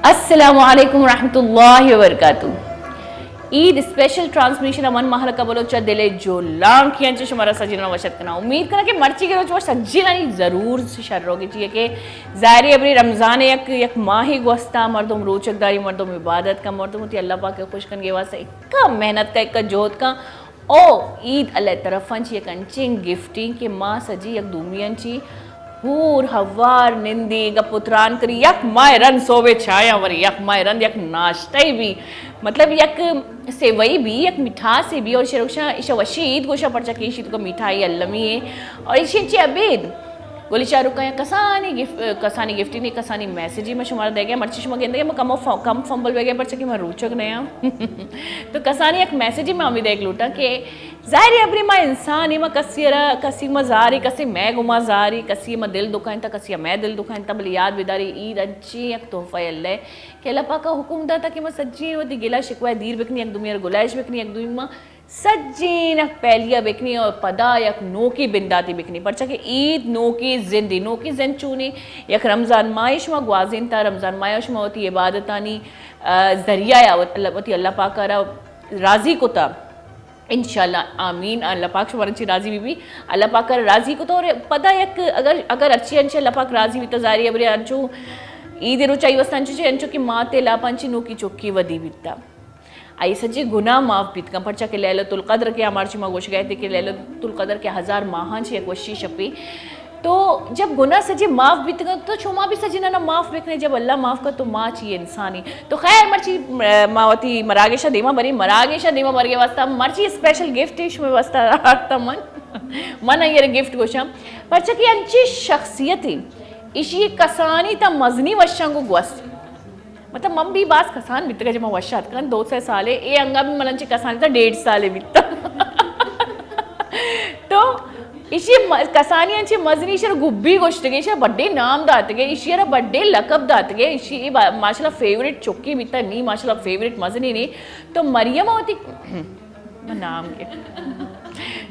السلام علیکم ورحمۃ اللہ وبرکاتہ۔ عید اسپیشل ٹرانسمیشن ءَ من مہلکہ بلوچ ءَ دل ءِ جولانکیاں چہ شمارا سجیناں وش اتک کناں۔ امید کناں کہ مرچیگیں روچ وش سجینانی ضرور شر روگی، چیئے کہ ظاہر ءَ ابری رمضان ءِ یک، یک ماہے گوستا، مردم روچگ داری، مردم عبادت کا، مردم وتی اللہ پاک ءَ خوش کنگے واسطہ اکا محنت کا، اکا جہد کا۔ او عید اللہ ءِ طرفاں چہ یک انچیں گفٹیں کہ ما سجی یک دومی انچی ہور ہوار نندی، گپ و تران کری، یک ماہ رند صوبے چایاں وری، یک ماہ رند یک ناشتہ بی، مطلب یک سیوئی بی، یک مٹھاسے بی، اور شروشا ایشا وشی عید گوشا، پرچا کہ ایشی تو مٹھائی المی ہے۔ اور ایشی چی ابید گلی چاروکا یا کسانی گف-، کسانی گفٹی نہیں، کسانی میسجی میں شمارا دے گیا، مرچی شما گندے گیا، میں کم و ف-، کم فمبل بے گیا، پرچا کہ میں روچگ نیا۔ تو کسانی یک میسجی میں ہمیں دیکھ لوٹا کہ ظاہر ہے، ابری ما انسان ایں، ما کسی را، کسی ما زاری، کسی مئے گما زاری، کسی ما دل دکھائیں تا، کسی مئے دل دکھائیں تا، بلے یاد بداری، عید انچیں یک تحفہ اللہ ہے کہ اللہ پاک ءَ حکم داتا کہ ما سجین وتی گلہ شکوہ دیر بکنی، یک دومی را گلائش بکنی، یک دومی ما سجین یک پہلیا بکنی اور پدا یک نوکی بنداتی بکنی، پرچا کہ عید نوکی زندی، نوکی زند چونی، یک رمضان ماہ شما گوازین تا، رمضان ماہ شما وتی عبادتانی، آ، ذریعہ یا وت-، وتی اللہ پاک را راضی کتا۔ انشاءاللہ، آمین۔ اللہ پاک شمارا چی راضی بی بی۔ اللہ پاک را راضی کتا اور پدا یک اگر، اگر اچھی انچے اللہ پاک راضی بیتا، ظاہر ہے ابری انچو عید روچ آئی واسطہ انچو چے، انچو کہ ماتے لاپاں چی نوکی چکی ودی بیتا۔ آئی سجے گناہ معاف بیتگاں، پرچا کہ لیلۃ القدر کہ ہمارچی ما گوش گئے تھے کہ لیلۃ القدر کہ ہزار ماہاں چی یک وشی شپی۔ تو جب گناہ سجے معاف بیتگاں تو شما بھی سجے نہ معاف بکنے، جب اللہ معاف کر تو ما چی انسانی۔ تو خیر، مرچی، م-، ما وتی مراگشا دیما بری، مراگشا دیما برگے واسطہ مرچی اسپیشل گفٹ ہے شمے واسطہ آرتا من۔ من ایر گفٹ گوشم، پرچا کہ انچی شخصیت ہے، ایشی کسانی تا مزنی وشاں گو گوست۔ مطلب، من بھی باز کسان بیتگا، جب من وش اتکن، دو سہ سالے، اے انگا بھی من انچے کسانی تا ڈیڑھ سالے بیتا۔ تو ایشی م-، کسانی انچے مزنی، ایشی را گبی گوشتگے، ایشی را بڈے نام داتگے، ایشی را بڈے لقب داتگے، ایشی اے با-، ماشاءاللہ فیوریٹ چکی بیتا نی، ماشاءاللہ فیوریٹ مزنی نی۔ تو مریم ہوتی نام کے۔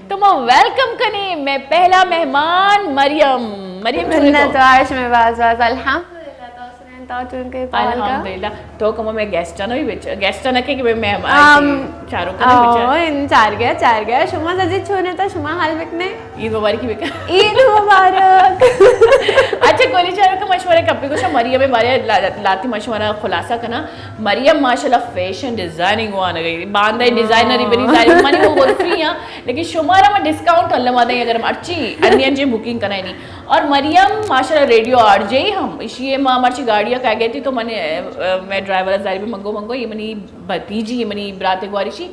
تو ما ویلکم کنی، میں پہلا مہمان مریم۔ مریم چون تو؟ منت وار شمے باز باز، الحمدللہ، تو سنائیں، تو چون کے پہل کا؟ الحمدللہ۔ تو کما میں گیسٹ نہ بھی بچ-، گیسٹ نہ کہ، کہ میں مہمان آم، چاروں کا بھی بچ-، او، ان چار گیا، چار گیا۔ شما سجے چونے تو شما حال بکنے۔ عید مبارکی بکن۔ عید مبارک۔ اچھا، گولی چاروں کا مشورہ کپی کو شما مریم بارے لا-، لاتی مشورہ خلاصہ کنا۔ مریم ماشاءاللہ فیشن ڈیزائننگ وانگ ءَ، باندہ ڈیزائنری بنی ظاہر منی وہ غرفی ہیں، لیکن شمارا ما ڈسکاؤنٹ اللہ ما دیں اگر مرچی انڈین جی بکنگ کنائنی۔ اور مریم ماشاءاللہ ریڈیو آر جے ہم، ایشی ما مرچی گاڑی کا گئے تھی تو من، اے، میں ڈرائیور ظاہر بھی منگو منگو، یہ منی بھتیجی، یہ منی برات گواری شی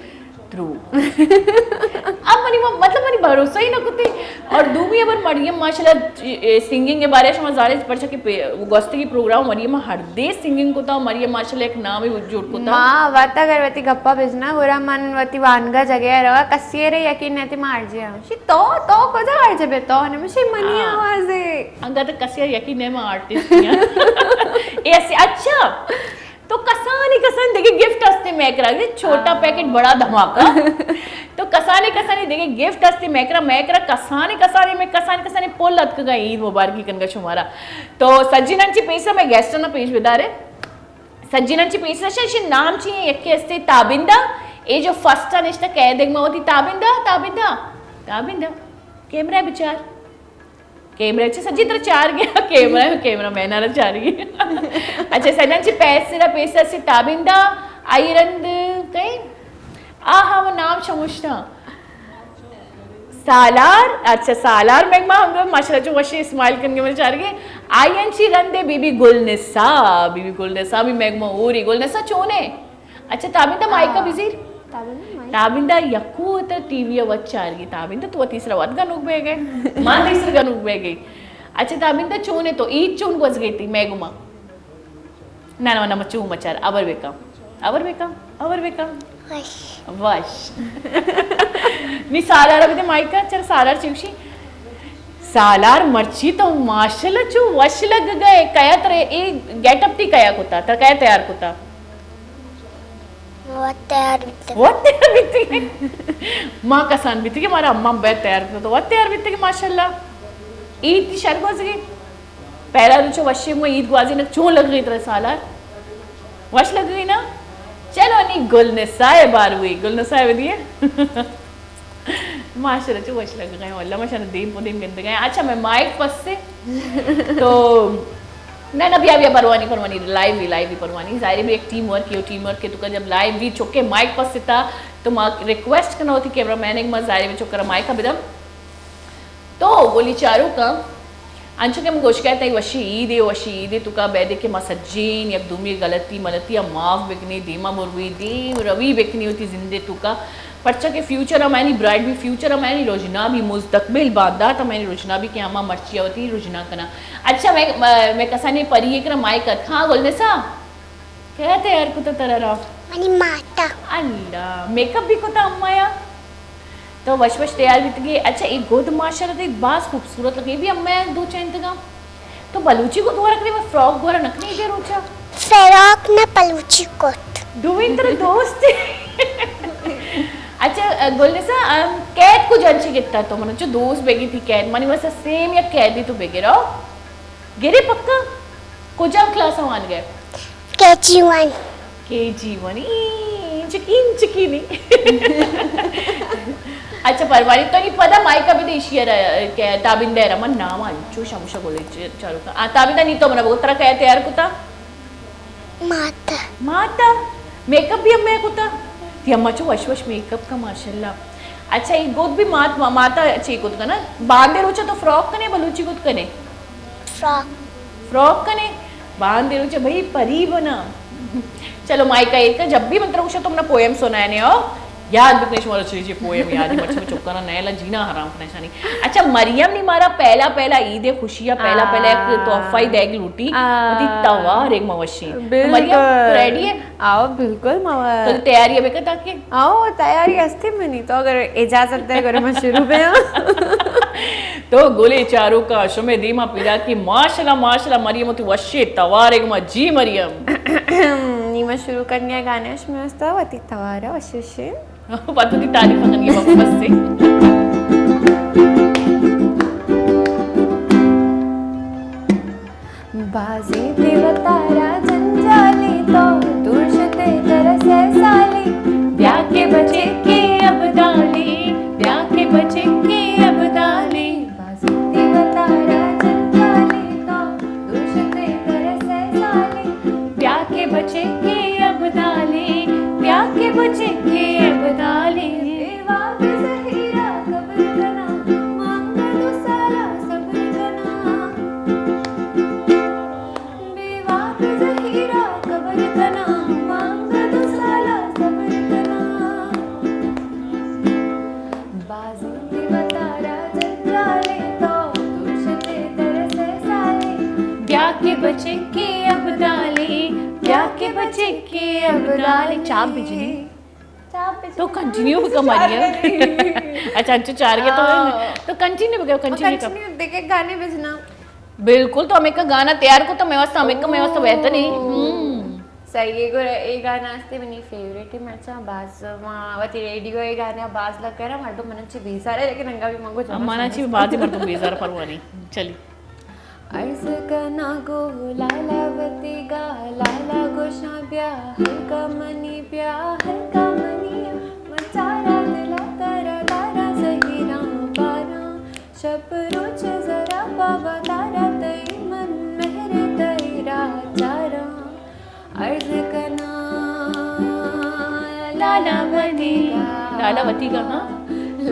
ترو۔ اب منی ما-، مطلب منی بھروسہ ہی نہ کتے۔ اور دومی ابر مریم ماشاءاللہ، اے، سنگنگ کے بارے شما زانے، پرچا کہ پہ-، گوستگی پروگرام مریم ہر دے سنگنگ کتا، مریم ماشاءاللہ ایک نام ہی جوڑ کتا۔ ما وت اگر وتی گپا بجنا، گورا من وتی وانگا جگہ روا، کسی رے یقین نہ تے ما آر جے ہم۔ شی تو، تو کجا آر جے بے تو؟ نمشی منی آواز ہے۔ انگا تو کسی یقین نہ ما آرٹسٹ ہیں۔ اے اسی، اچھا۔ تو کسانی کسانی دیگه گفٹ استے میکرا، چھوٹا پیکٹ بڑا دھماکہ۔ تو کسانی کسانی دیگه گفٹ استے میکرا، میکرا کسانی کسانی میں کسانی کسانی پل اتکگا عید مبارکی کنگا شمارا۔ تو سجینان چی پیسا میں گیسٹانا پیش بدارے۔ سجینان چی پیسا شش نام چی ہیں، یکی استے تابندہ، اے جو فرسٹ نشتہ کہہ دیگ میں ہوتی تابندہ، تابندہ، تابندہ، کیمرہ بچار۔ کیمرہ چہ سجی تر چار گیا، کیمرہ، کیمرہ مین آرا چار گیا۔ اچھا، سجن چہ پیسر پیسر سے تابندہ، آئی رند کہیں؟ آہا، وہ نام شموشتا۔ سالار، اچھا، سالار مگما ہم ماشاءاللہ چو وشی اسمائل کنگے من چار گئے۔ آئی انچی رندے بی بی گل نسا، بی بی گل نسا بھی مگما اوری۔ گل نسا چونے؟ اچھا، تابندہ مائیکا بزیر۔ تابندہ مائیک۔ تابندہ یکو تر ٹی وی وت چارگی۔ تابندہ تو تیسرا وت گنوک بہ گئے۔ ما تیسرا گنوک بہ گئی۔ اچھا، تابندہ چونے تو عید چون گوز گئی تھی میں گما؟ نہ، نہ، نہ، مچو مچار، ابر بکم۔ ابر بکم، ابر بکم۔ وش۔ وش۔ نی سالار بدے مائیکا، چل سالار چوشی۔ سالار مرچی تو ماشاءاللہ چو وش لگ گئے۔ کیا ترے اے گیٹ اپ تی کیا کتا؟ تر کیا تیار کتا؟ وت تیار بیتگ۔ وت تیار بیتگ۔ ما کسان بیتگ، مارا اماں بے تیار کتگ، تو وت تیار بیتگ، ماشاءاللہ۔ عید تی شر گوزگی۔ پہلا روچ وشی ما عید گوازی نہ چون لگ گئی ترے سالار؟ وش لگگئے نا؟ چلو نی گل نسائے باروی، گل نسائے ودیے۔ ماشاءاللہ چو وش لگگئے، واللہ ما شان دیم پہ دیم گندگئے۔ اچھا میں مائک پسے تو نہ نہ بیا بیا پروانی پروانی لائیو وی لائیو وی پروانی، ظاہر ہے بھی ایک ٹیم ورک ہے، ٹیم ورک کے تو کا جب لائیو وی چکے مائک پسے تا تو ما ریکویسٹ کنو تی کیمرہ مین ما ظاہر ہے بھی چکر مائک بدم۔ تو گلی چاروکاں، انچو کہ من گوشگا اتاں، اے وشیں عیدے، وشیں عیدے توکا بیدے کہ ما سجین یک دومی غلطی ملطی ء معاف بکنیں، دیما بروی، دیم روی بکنیں وتی زندے توکا، پرچا کہ فیوچر ہمانی برائٹ بی، فیوچر ہمانی رژنا بی، مستقبل باندات ہمانی رژنا بی کہ ہما مرچی ء وتی رژنا کناں۔ اچھا، میں، میں کسانیں پری ء کرا مائک ات۔ ہاں گلنسا؟ کئے تیار کتا ترا را؟ منی ماتا۔ اللہ، میک اپ بھی کتا امایا؟ تو وش وش تیار بیتگی۔ اچھا، اے گد ماشاءاللہ تئی باز خوبصورت لگی۔ اے بھی امایا دو چینتگا۔ تو بلوچی گد گورا کنی، فراک گورا نکنی دے روچا؟ فراک نہ بلوچی گد۔ دوئیں ترا دوست۔ اچھا، گلنسا، ام، قید کجا انچی گتا تو؟ من چو دوست بگی تھی قید۔ منی واسطہ سیم یک قیدی تو بگرو۔ گرے پکا؟ کجام کلاس ء وانگ ء؟ کے جی ون۔ کے جی ون، ای، انچکی، انچکی نی۔ اچھا، پروانی تو نی پدا مائکا بدے ایشی ء را، کہ تابندہ ء را من نام انچو شمشا گولے چ-، چارو کن۔ آ، تابندہ نی تو منا بگو، ترا کئے تیار کتا؟ ماتا۔ ماتا؟ میک اپ بھی امے کتا؟ تی اما چو وش وش میک اپ کا ماشاءاللہ۔ اچھا، ای گد بھی مات-، ماتا چی کت کنا؟ باندے روچا تو فراک کنے، بلوچی گد کنے؟ فراک۔ فراک کنے؟ باندے روچا بھئی پری بنا۔ چلو مائکا ایک جب بھی من ترا گوشا تم نا پوئم سنانے ہو، یاد بکنے شمارا چی چی پوئم یاد ہے، مرچی میں چکانا نیلا جینا حرام کنے شانی۔ اچھا مریم نے مارا پہلا پہلا عید خوشی یا پہلا پہلا ایک تحفہ ہی دیگ لوٹی، آ۔ وتی توار ایک موشی۔ تو مریم، تو ریڈی ہے؟ آؤ، بالکل، ما تو تیاری ء بکن تاکہ۔ آؤ، تیاری ہستی منی، تو اگر اجازت دے، اگر میں شروع بے ہاں۔ تو گلے چاروکا شمے دیما پیدا کی، ماشاءاللہ، ماشاءاللہ، مریم وتی وشے توارے گما، جی مریم۔ نی ما شروع کرنی ہے گانے، شمے واسطہ وتی توارا وشے وشے۔ پتو دی تعریف کنی بابا بس سے۔ بازیں تئی وتارا جنجالی، تو دور شتے ترسے سالی۔ بیا کہ بچکے ابدالی، بیا کہ بچکے ابدالی۔ بازیں تئی وتارا جنجالی، تو دور شتے ترسے سالی۔ بیا کہ بچکے ابدالی، بیا کہ بچکے ابدالی۔ بے واک زہیرا قبر کنا، مانگا دو سالا صبر کنا۔ بے واک زہیرا قبر کنا، مانگا دو سالا صبر کنا۔ بازیں تئی وتارا جنجالی، تو دور شتے ترسے سالی۔ بیا کہ بچکے ابدالی، بیا کہ بچکے ابدالی۔ چاپ بجنی۔ تو کنٹینیو بکن مریم۔ اچھا، انچو چار گے تو، تو کنٹینیو بکن، کنٹینیو بکن۔ کنٹینیو دیکھے گانے بجنا۔ بالکل، تو ہمیں کا گانا تیار کو تو میں واسطہ، ہمیں کا میں واسطہ بہتر نہیں۔ ہم۔ صحیح ہے، گو اے گانا استے منی فیوریٹ ہے، مرچاں باز ما وتی ریڈیو اے گانا باز لگ کرا، مردم من چی بیزار ہے، لیکن انگا بھی منگو جانا مانا چی باز مردم بیزار پروانی۔ چلی۔ عرض کناں گوں لالا وتیگا، لالا گوشاں بیا ہلکا منی، بیا ہلکا منی، من چاراں دلا ترا داراں زہیراں باراں، شپ روچ زرا پہ وتارا تئی من مہر تئی راہ چاراں۔ عرض کناں لالا وتیگا، لالا وتیگا، ہاں۔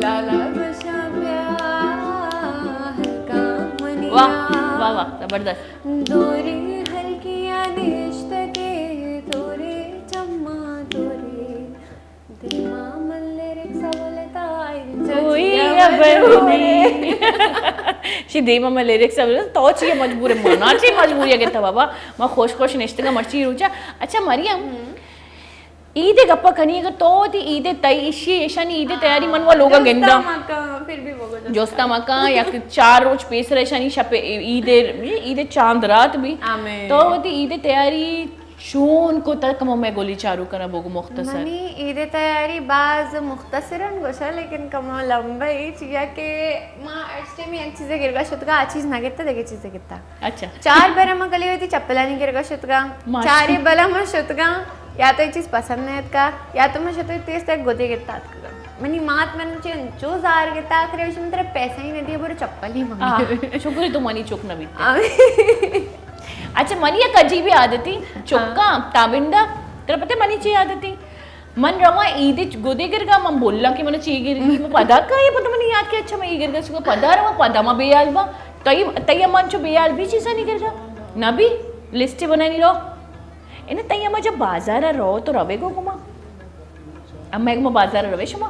لالا گوشاں بیا ہلکا منی۔ واہ، واہ، واہ، زبردست۔ دورے ہلکیاں نشتگے، دورے چماں دورے۔ دل ما من لیرکس بولتا، کوئی اب نہیں۔ شی دیما من لیرکس بولتا، تو چی مجبور ہے، منا چی مجبوری ہے کہ تا بابا، ما خوش خوش نشتگا مرچی روچا۔ اچھا مریم، ہم۔ عید ء گپا کنی، اگر تو وتی عید ء تئی ایشی ایشانی عید ء تیاری من و لوگا گنداں۔ جستا مکاں، پھر بھی بگو جستا۔ جستا مکاں، یا کہ چار روچ پیسر ایشانی شپ عید ء، عید ء چاند رات بھی۔ آمین۔ تو وتی عید ء تیاری چون کتگ؟ کمو مئے گلی چاروکاں بگو مختصر۔ منی عید ءِ تیاری باز مختصراً گوشاں، لیکن کمو لمبہ ای، چیا کہ ما ہرچ ٹائم یک چیزے گرگا شتگا، آ چیز نہ گتا، دگہ چیزے گتا۔ اچھا۔ چار برا ما کلی وتی چپلانی گرگا شتگا، ماشاءاللہ۔ چارے بلا ما شتگا، یا تو یہ چیز پسند نہ اتکا، یا تو ما شتو تیز تک گدے گتا اتکگا۔ منی مات من چے انچو زار گتا، آخر وش من ترا پیسہ ہی نہ دیا، برو چپل ہی منگا۔ آہ، شکر ہے تو منی چک نہ بیتے۔ آمین۔ اچھا، منی یک عجیبیں عادتے، چکاں، ہاں۔ تابندہ، ترا پتہ منی چے عادتے؟ من رواں عید ءِ گدے گرگا، من بولاں کہ من چے گرگی، من پدا کایا، پدا منی یاد کہ اچھا من اے گرگا شتگاں، پدا رواں، پدا من بے حال باں۔ تئی، تئی اما انچو بے حال بی چیزانی گرگا؟ نہ بی، لسٹ بنانی رو۔ انہ تئی اما جب بازار رو تو روے گو گما؟ اما گما بازار روے شما؟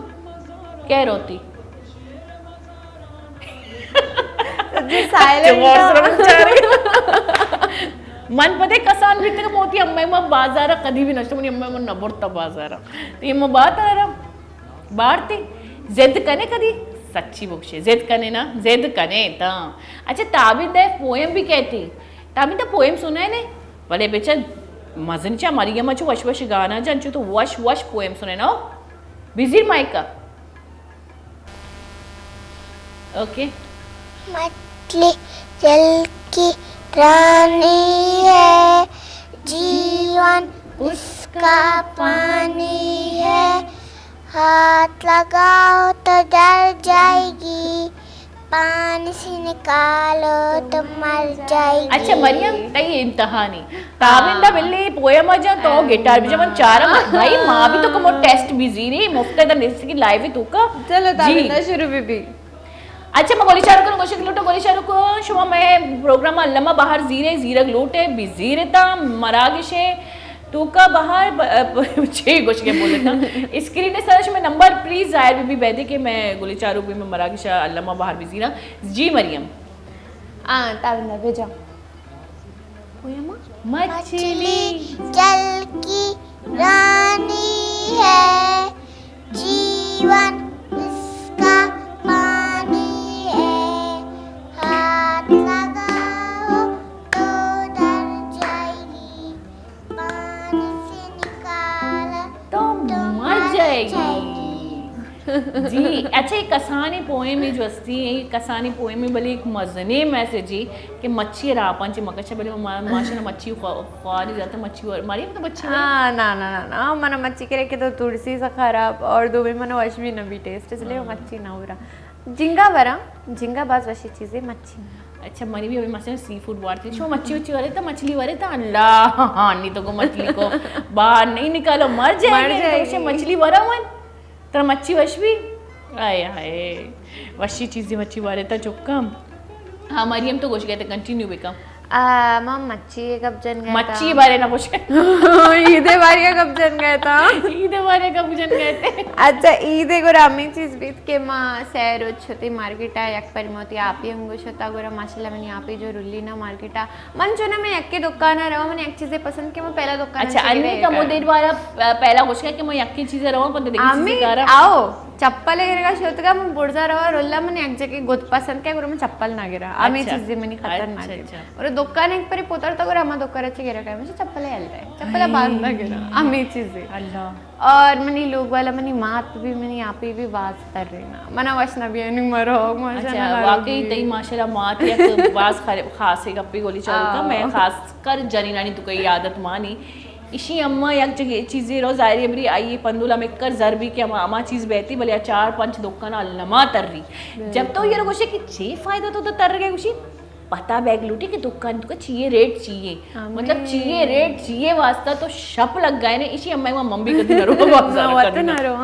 کئے روتی؟ سجی سائلنٹ۔ من پتے کسان بیتگ، موتی امئے ما بازار کدی بھی نشتہ، منی امئے من نبرتا بازار۔ تی ما بات آرا بارتی، ضد کنے کدی؟ سچی بکشے، ضد کنے نا؟ ضد کنے تا۔ اچھا، تابندہ پوئم بھی کہتی۔ تابندہ پوئم سنائے نے؟ بلے بچا مزن چا مریم چو وش وش گانا جان چو تو وش وش پوئم سنے نا۔ بزیر مائکا۔ اوکے۔ مچھلی جل کی رانی ہے، جیون اس کا پانی ہے، ہاتھ لگاؤ تو ڈر جائے گی، پانی سے نکالو تو مر جائے گی۔ اچھا مریم، تئی امتحانی۔ تابندہ بلے پوئم جان تو گٹار بجا من چارم۔ بھائی، ما بھی تو کمو ٹیسٹ بزیری، مفت دا نیست کہ لائیو تو کا۔ چلو، جی۔ تابندہ شروع بی بی۔ اچھا، ما گولی چارو کنو، گوشک لوٹو، گولی چارو کو، شما مئے پروگرام الما بہر زیرے، زیرگ لوٹے، بزیرتا مراگشے، توکا بہر ب-، ب-، چے گوشگے بولتا۔ اسکرین سر شما نمبر پلیز ظاہر بی بی بیدے کہ مئے گولی چارو بی مئے مراگش الما بہر بزیرا۔ جی مریم۔ آ، تابندہ بجا۔ مچھلی جل کی رانی ہے، جیون اس کا پانی ہے، ہاتھ لگاؤ تو ڈر جائے گی، پانی سے نکالا تو مر جائے گی۔ جی، اچھا، اے کسانیں پوئمے جو ہستی، اے کسانیں پوئمے، بلے یک مزنیں میسجے کہ مچھی ءَ را پنچ مکش، بلے ما-، ماشاءاللہ مچھی خوا-، خواری زیادہ مچھی ور-، ماری تو مچھی ور-، ہاں، نا، نا، نا، نا، من مچھی کرے کہ تو ترسی سے خراب، اور دومی من وش بھی نہ بھی ٹیسٹ، اس لیے ہاں۔ مچھی نہ ہو رہا۔ جھینگا وراں، جھینگا باز وشی چیزے مچھی۔ اچھا، منی بھی ابھی مثلاً سی فوڈ وارتی۔ شما مچھی وچھی ورے تا، مچھلی ورے تا، اللہ، ہاں، نہیں تو کو مچھلی کو باہر نہیں نکالو، مر جائے مر گی۔ جائے تو گی۔ مچھلی ورا من، ترا مچھی وش بھی؟ آئے ہائے، وشی چیزی مچھی وارے تا چکم۔ ہاں، مریم تو گوش گئے تے کنٹینیو بکم۔ آ، ما مچھی ءِ گپ جن گئے تا۔ مچھی بارے نہ پوچھے۔ عید ءِ بارے گپ جن گئے تا۔ عید ءِ بارے گپ جن گئے تے۔ اچھا، عید ءِ گورا ہمیں چیز بیت کہ ما سیر و چھتی مارکیٹ ءَ یک پری موتی آپی انگو شتا گورا ماشاءاللہ منی آپی جو رلی نا مارکیٹ ءَ۔ من چونا میں یکے دکان ءَ رواں، من یک چیزے پسند کہ من پہلا دکان ءَ اچھا، چہ گرے انی کمو دیر بارا پہلا گوشگا کہ من یکے چیزے رواں، پتہ دیگه چیزے کارا۔ آؤ۔ چپل ءِ گرگا شتگا من برزا روا رلا من یک جگہ گد پسند کہ گڑا من چپل نہ گرا۔ ہمیں اچھا۔ چیزے منی خطرناک اچھا، ہے۔ اچھا۔ اور دکان ایک پری پوتر تا گڑا ہما دکان چے گرا کہ مجھے چپل ہے اللہ ہے۔ چپل ہے باز نہ گرا۔ ہمیں چیزے۔ اللہ۔ اور منی لوگ والا منی مات بھی منی آپی بھی باز تر رہنا۔ منا وش نہ بھی انو مرو، ماشاءاللہ اچھا، نہ واقعی روگی۔ تئی ماشاءاللہ مات یک باز خر-، خاصے گپی گولی چاروکا۔ آہ۔ میں خاص کر جنینانی تو کئی عادت مانی۔ ایشی اما یک جگہ چیزے رو ظاہری بری آئی پندول ہم اکر زر بھی کہ اما، اما چیز بیتی بلے چار پنچ دکان الما تری۔ بالکل۔ جب تو یہ رو گوشے کہ چی فائدہ تو تو تر گئے گوشی پتا بیگ لوٹی کہ دکان تو چیے ریٹ چیے۔ ہمیں۔ مطلب چیے ریٹ چیے واسطہ تو شپ لگ گئے نے ایشی اما ما ممبی کدی نہ رو بازار نہ کدی نہ۔ نہ رو۔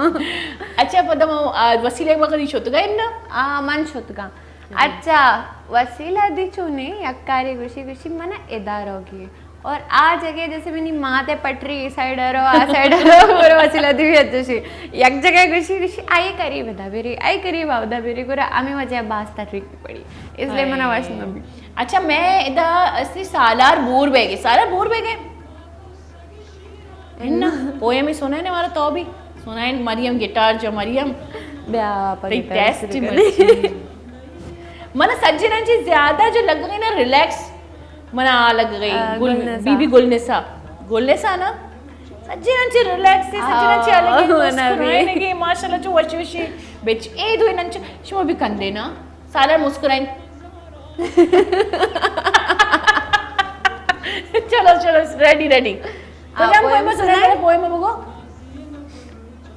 اچھا پدا ما، آ، وسیلہ ما کدی شتگا نا؟ آ، من شتگا۔ اچھا، وسیلہ دی چونے یک کارے گوشی گوشی من ادا روگی۔ اور آ جگہ جیسے منی مات ءِ پٹری اے سائیڈ ءَ رو، آ سائیڈ ءَ رو، گڑا وسیلہ دی بھی اچھا شی۔ یک جگہ گوشی، گوشی، آئی قریب ادا بیری، آئی قریب اودا بیری، گڑا ہمیں وجہ باز تحریک پڑی۔ اس لیے منا وش نہ بھی۔ اچھا، میں ادا استی سالار بور بہ گئے، سالار بور بہ گئے۔ ہنا، پوئم سنائے نے مارا تو بھی۔ سنائے مریم گٹار جو مریم۔ بیا، پا تئی گٹار ٹیسٹ شروع کر۔ مرچی۔ من سجنان چی زیادہ جو لگ گئی نا ریلیکس، منا آ لگ گئی آ، گل، گلنسا۔ بی بی گلنسا۔ گل نسا نا، سجیناں چہ ریلیکس، سجیناں چہ الگ مسکرائینگی، ماشاءاللہ چو وشی وشی۔ بچ اے دوئیناں چہ شما بھی کندے نا، سارا مسکرائیں۔ چلو چلو، ریڈی ریڈی۔ کجام پوئم سنائے؟ پوئم بگو۔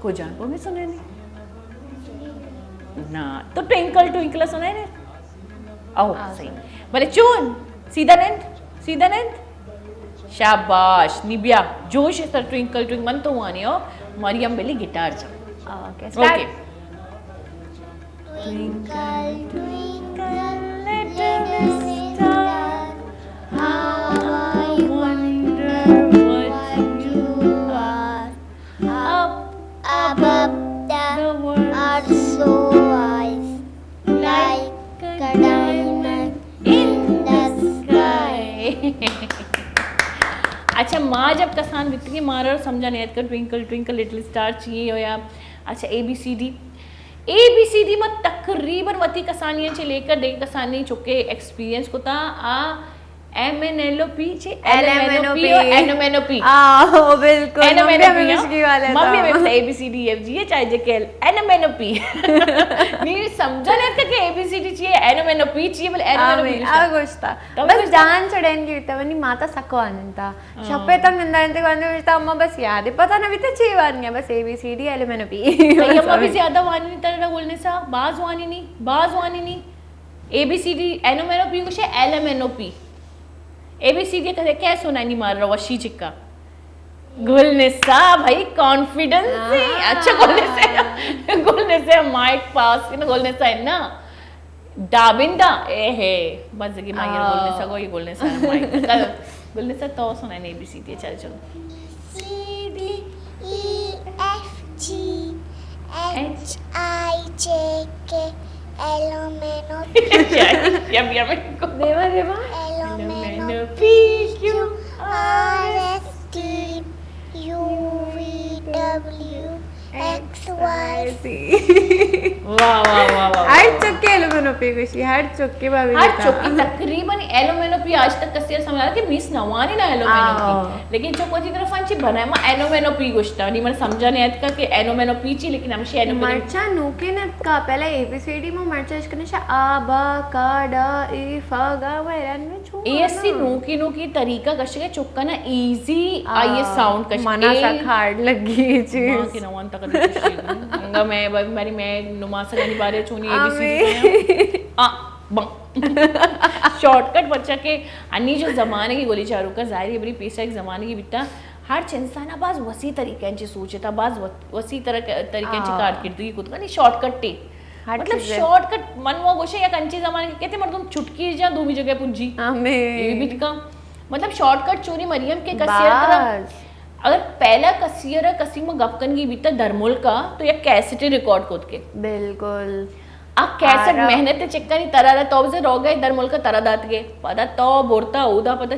کجام پوئم سنائے؟ نا، تو ٹوئنکل ٹوئنکل سنائے۔ او، صحیح۔ بلے چون؟ سیدھا نند، سیدھا نند۔ شاباش، نی بیا، جوش سر ٹوئنکل ٹوئنکل من تو وانی ہو، مریم بلی گٹار جا۔ Okay, start. Okay. Twinkle, twinkle, little star, how I wonder what you are. Up above the earth so high, like a diamond in the sky. اچھا، ما جب کسان بیتگیں، مارا سمجھا نیاتکا ٹوئنکل ٹوئنکل لٹل اسٹار چی اے یا، اچھا، اے بی سی ڈی۔ اے بی سی ڈی ما تقریباً وتی کسانیاں چہ لے کر دگہ کسانی چکے ایکسپیرینس کتا۔ آ ایم این ایل او پی چہ ایل ایم این او پی O N M N O P. آ، او بالکل، من بھی ہمیں مشکی والے تھا۔ من بھی ہمیں A B C D F G H I J K L, N M N O P. نی سمجھا نیاتکا کہ اے بی سی ڈی چی اے، N M N O P چی اے، بلے N M N O P آ گوشتا۔ بس جان چڑین کی بیتا، منی ماتا سکو آننتا۔ شپے تک نندارنتے گوانتے گوشتا، اما بس یاد ہے، پتہ نہ بیتا چی وانی ہے، بس A B C D L M N O P. تئی اما بھی زیادہ وانی نی ترا گل نسا، باز وانی نی، باز وانی نی۔ A B C D, N M N O P گوشے، L M N O P. A B C D کدے کیسو نانی مار روشی چکا۔ گل نسا بھائی کانفیڈنس ہے۔ اچھا گل نسا، گل نسا مائک پاس کن، گل نسا ہے نا۔ دابندہ، اے ہے، بزگی ما یہ گل نسا گو، یہ گل نسا مائک۔ گل نسا تو سنائے اے بی سی ڈی، چل چل۔ C D E F G H I J K L M N O P. یا بیا میں کو۔ دیما، دیما۔ L M N O P Q R S T U V W X Y Z. واہ، واہ، واہ، واہ، ہر واہ۔ چکے L M N O P گوشی، ہر چکے بابی ہر بیتا۔ چکے تقریباً L M N O P آج تک کسی سمجھا کہ میس نوانی نا L M N O P. آ۔ لیکن چک وتی طرف انچی بنا ما این او مین او پی گوشتا، نی من سمجھا نہیں اتکا کہ این او مین او پی چی، لیکن ہمشی این او مین او پی۔ مرچا نوکے نہ اتکا، پہلا اے بی سی ڈی ما مرچا اش کنے شا آ با کا ڈا ای فا گا، ما حیران میں چون اے اسی نوکی نوکی طریقہ کشگے چکا نا ایزی آ، آئیے ساؤنڈ کش منا اے۔ سک ہارڈ لگی یہ چیز۔ ماں کے نوان تک انگا میں باری میں نماسگانی بارے چونی اے بی سی ڈی آ۔ بن۔ شارٹ کٹ پرچا کہ انی جو زمانگی گلی چاروکا ظاہری بری پیسا ایک زمانگی بیتا، ہر چ انسان باز وسیع طریقے چ سوچتا، باز و-، وسیع طرح، طریقے چ کارکردگی کت کنی شارٹ کٹ ٹی۔ مطلب شارٹ کٹ من وہ گوشے یک انچی زمانگی کہتے مردم چھٹکی جا دومی جگہ پجی۔ اے بیت کا۔ مطلب شارٹ کٹ چونی مریم کے کسی طرح اگر پہلا کسی ء را کسی ما گپ کنگی بیتا درملک ء تو یک کیسٹے ریکارڈ کت کے۔ بالکل۔ آ کیسٹ محنت چکانی ترا را تو بزے روگئے درملک ء ترا داتگے۔ پدا تو برتا اودا پدا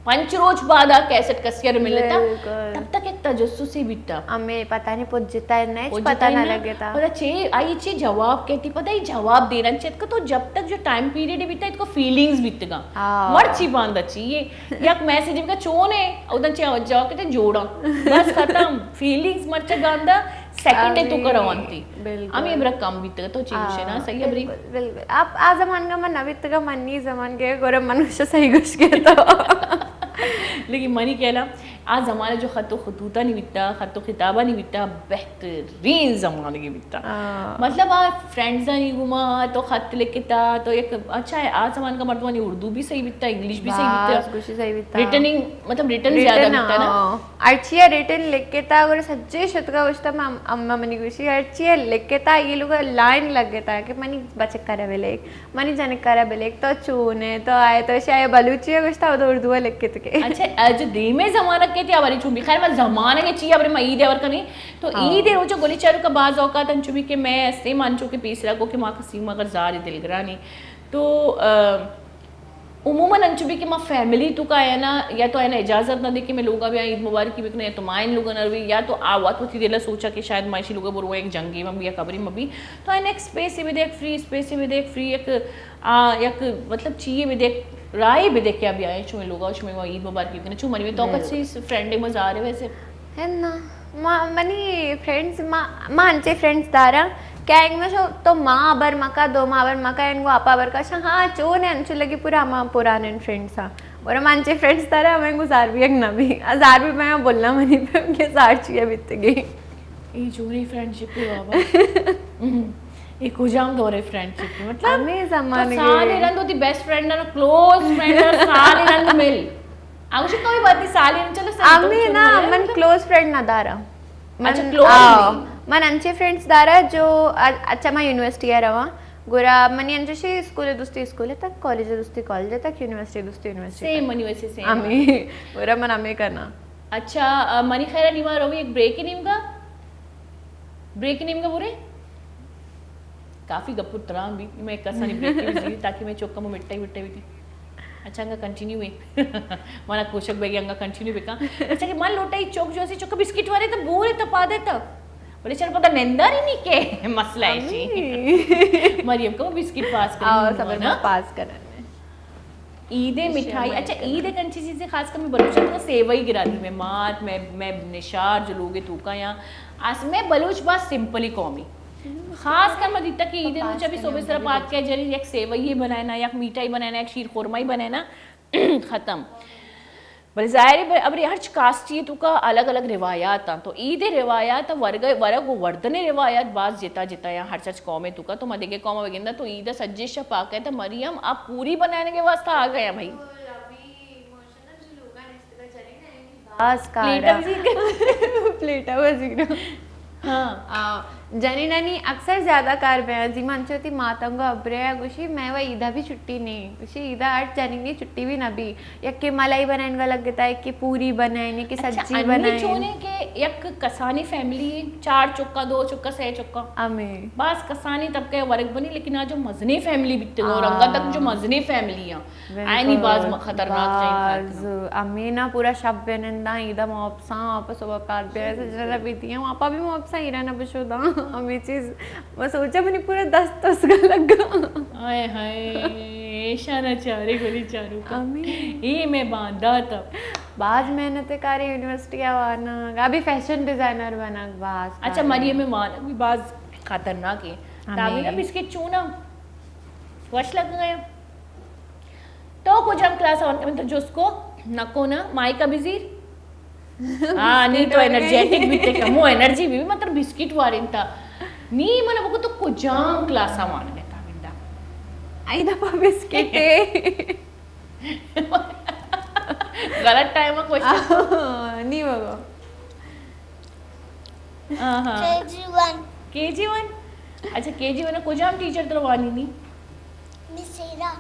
پنچ روچ بعد آ کیسٹ کسی ء را ملتا۔ بالکل۔ تب تک یک تجسسے بیتا۔ ہمیں پتہ نہیں پجتا ہے نہ، پتہ نہ لگتا۔ پدا چے آئی چے جواب کہتی، پدا ای جواب دینا چت کہ تو جب تک جو ٹائم پیریڈ بیتا، اتکو فیلنگز بیتگا۔ مرچی باندا چی یہ یک میسج بکا چون ہے، اودن چہ جواب کتے جوڑا۔ بس ختم۔ فیلنگز مرچا گاندا سیکنڈ تو کرا وانتی۔ بالکل۔ ہمیں برا کم بیتگا تو چی گوشے نا، صحیح ہے بری۔ بالکل، بالکل۔ آپ آ زمانگا من نہ بیتگا، من نی زمانگے گورا منوش صحیح گوش کے تو۔ لیکن منی کہلا آ زمانہ جو خط و خطوطانی بیتا، خط و خطابانی بیتا، بہترین زمانگی بیتا۔ مطلب آ فرینڈزانی گوما تو خط لکھتا تو یک اچھا ہے، آ زمانگا مردمانی اردو بھی صحیح بیتا، انگلش بھی صحیح بیتا۔ باز گوشی صحیح بیتا۔ ریٹننگ، مطلب ریٹن زیادہ بیتا نا۔ ہرچی ریٹن لکھتا، گڑا سجے شتگا گوشتا، ماں، اما منی گوشی ہرچی لکھتا، یہ لوگ لائن لگتا کہ منی بچک کرا بلے۔ منی جنک کرا بلے، تو چون ہے، تو آئے تو شاید بلوچی ہے گوشتا، وہ تو اردو ہے لکھت کے۔ اچھا، اج دیمے زمانہ کے تیا بری چون بھی۔ خیر، میں زمانہ کے چی ابرے میں عید اور کنی۔ تو عید روچ گلی چارو کا بعض اوقات انچو بھی کہ میں ایسے مانچو کہ پیسرا کو کہ ماں کسی مگر زار دلگرانی۔ تو، آ، عموماً انچو بی کہ ما فیملی تو کا ہے نا، یا تو ہے نا اجازت نہ دے کہ میں لوگا بیا عید مبارکی بکنے، یا تو مائن لوگا نہ روی، یا تو آ وت وتی دل سوچا کہ شاید ماشی لوگا برو، ایک جنگی مبی یا قبری مبی، تو ہے نا ایک اسپیس بھی دے، ایک فری اسپیس بھی دے، ایک فری ایک آ، یک مطلب چیئے بھی دے، رائے بھی دے کہ بیا چوئیں لوگا، چوئیں عید مبارکی بکنے، چو منی میں تو کسی فرینڈ مزارے ویسے۔ ہے نا، ما، منی فرینڈز، ما، ما انچے فرینڈز دارا کہ انگو شو تو ماں بر مکا، دو ماں بر مکا، انگو آپا بر کا، شا، ہاں، چون ہے، انچو لگی پورا ہما پرانے فرینڈز ہاں۔ اور ما انچے فرینڈز دارا، ہمیں گزار بھی ایک نہ بھی، ہزار بھی میں بولنا منی پہ کہ ہزار چیئے بیتگی۔ اے جوری فرینڈشپ ہے بابا۔ اے کجام دور ہے فرینڈشپ؟ مطلب، ہمیں زمانے تو سال رند ہوتی بیسٹ فرینڈ اور کلوز فرینڈ اور سال رند مل۔ آگوشی کوئی بات نہیں، سال ہی چلو سر، ہمیں نا، من کلوز فرینڈ نہ دارا۔ اچھا، من، کلوز آ، نہیں۔ من انچے فرینڈز دارا جو، ا-، اچھا، میں یونیورسٹی آ رہا، گورا منی انچوشی اسکول دوستی اسکول تک، کالج دوستی کالج تک، یونیورسٹی دوستی یونیورسٹی سیم تک۔ منی ویسے سیم۔ ہمیں، گورا من ہمیں کرنا۔ اچھا، آ، منی خیر نیما روی ایک بریک نیمگا، بریک نیمگا بورے۔ کافی گپ و تران بیت، میں کسانی بریک بھی زیری تاکہ میں چوکا مو مٹائی مٹائی بیتی۔ اچھا، انگا کنٹینیو ہے۔ منا کوشک بیگی انگا کنٹینیو بکا۔ اچھا کہ من لوٹائی چوک جو اسی چوکا بسکٹ وارے تا بورے تا پادے تا۔ بلے چل پتا ننداری نہیں کہ مسئلہ ہے چی۔ مریم کو بسکٹ پاس کرنا۔ آؤ، سب پاس کرنا۔ عید مٹھائی، اچھا، عید ایک انچی چیز ہے، خاص کر میں بلوچوں کو سیوئی گرا دی، میں مات، میں، میں نشار جو لوگ ہیں توکا یا اس میں بلوچ بات سمپلی قومی، خاص کر میں دیتا کہ عید روچا بھی صبح سرا پات کیا جری، یک سیوئی بنائنا، یک مٹھائی بنائنا، یک شیر خورمائی بنائنا، ختم۔ بلے ظاہر ہے ابری ہرچ کاسٹی توکا الگ الگ روایات ہیں، تو عید روایات ورگ، ورگ و وردن روایات باز جتا جتا یا ہرچ ہرچ قوم توکا، تو ما دیگه قوم بگندا تو عید سجے شپا کہ تو مریم آپ پوری بنانے کے واسطہ آ گئے ہیں بھائی۔ باز کار پلیٹا وزیر۔ پلیٹا وزیر۔ ہاں۔ آ، جنینانی اکثر زیادہ کار بے عظیم انچو تی ماتنگو ابرے گوشی، میں و عیدا بھی چھٹی نہیں۔ گوشی، عیدا اٹ جنینی چھٹی بھی نہ بھی۔ یکے ملائی بنائن گا لگتا ہے، یکے پوری بنائن، یکے اچھا، سجی انی بنائن۔ چونے کہ یک کسانی فیملی، چار چکا، دو چکا، سے چکا۔ ہمیں۔ باز کسانی طبقہ ورگ بنی، لیکن آ جو مزنی فیملی بیتے گو، ہاں۔ رنگا تک جو مزنی فیملی ہیں۔ بالکل۔ آئینی باز م-، خطرناک چیز باز۔ ہمیں نا پورا شب بہ ننداں، عیدا ما واپساں، واپس صبح کار بیا، ایسے جگہ بیتی ہیں، واپا بھی ما واپساں ایران اب شداں۔ ہمیں چیز، میں سوچا منی پورا دست اس کا لگا۔ ہائے ہائے، ایشانا چارے گلی چارو کا۔ ہمیں۔ اے میں باندات۔ باز محنت کاری یونیورسٹی آوانا، ابھی فیشن ڈیزائنر بنا باز اچھا، کاری۔ مریم میں وانگ بھی باز خطرناک ہے۔ ہمیں۔ تابینا بسکٹ چونا، وش لگ گئے۔ تو کجام کلاس آن؟ من تو جس کو نکو نا، مائکا بزیر۔ ہاں، نی تو انرجیٹک بیتے، کمو انرجی بھی، مطلب بسکٹ وارین تا۔ نی من بگو تو کجام کلاس آن گتا بندا؟ ای دفعہ بسکٹ ہے۔ غلط ٹائم کوشچن۔ نی بگو۔ آہا۔ کے جی ون۔ کے جی ون؟ اچھا، کے جی ون کجام ٹیچر ترا وانی نی؟ مس ہیرا۔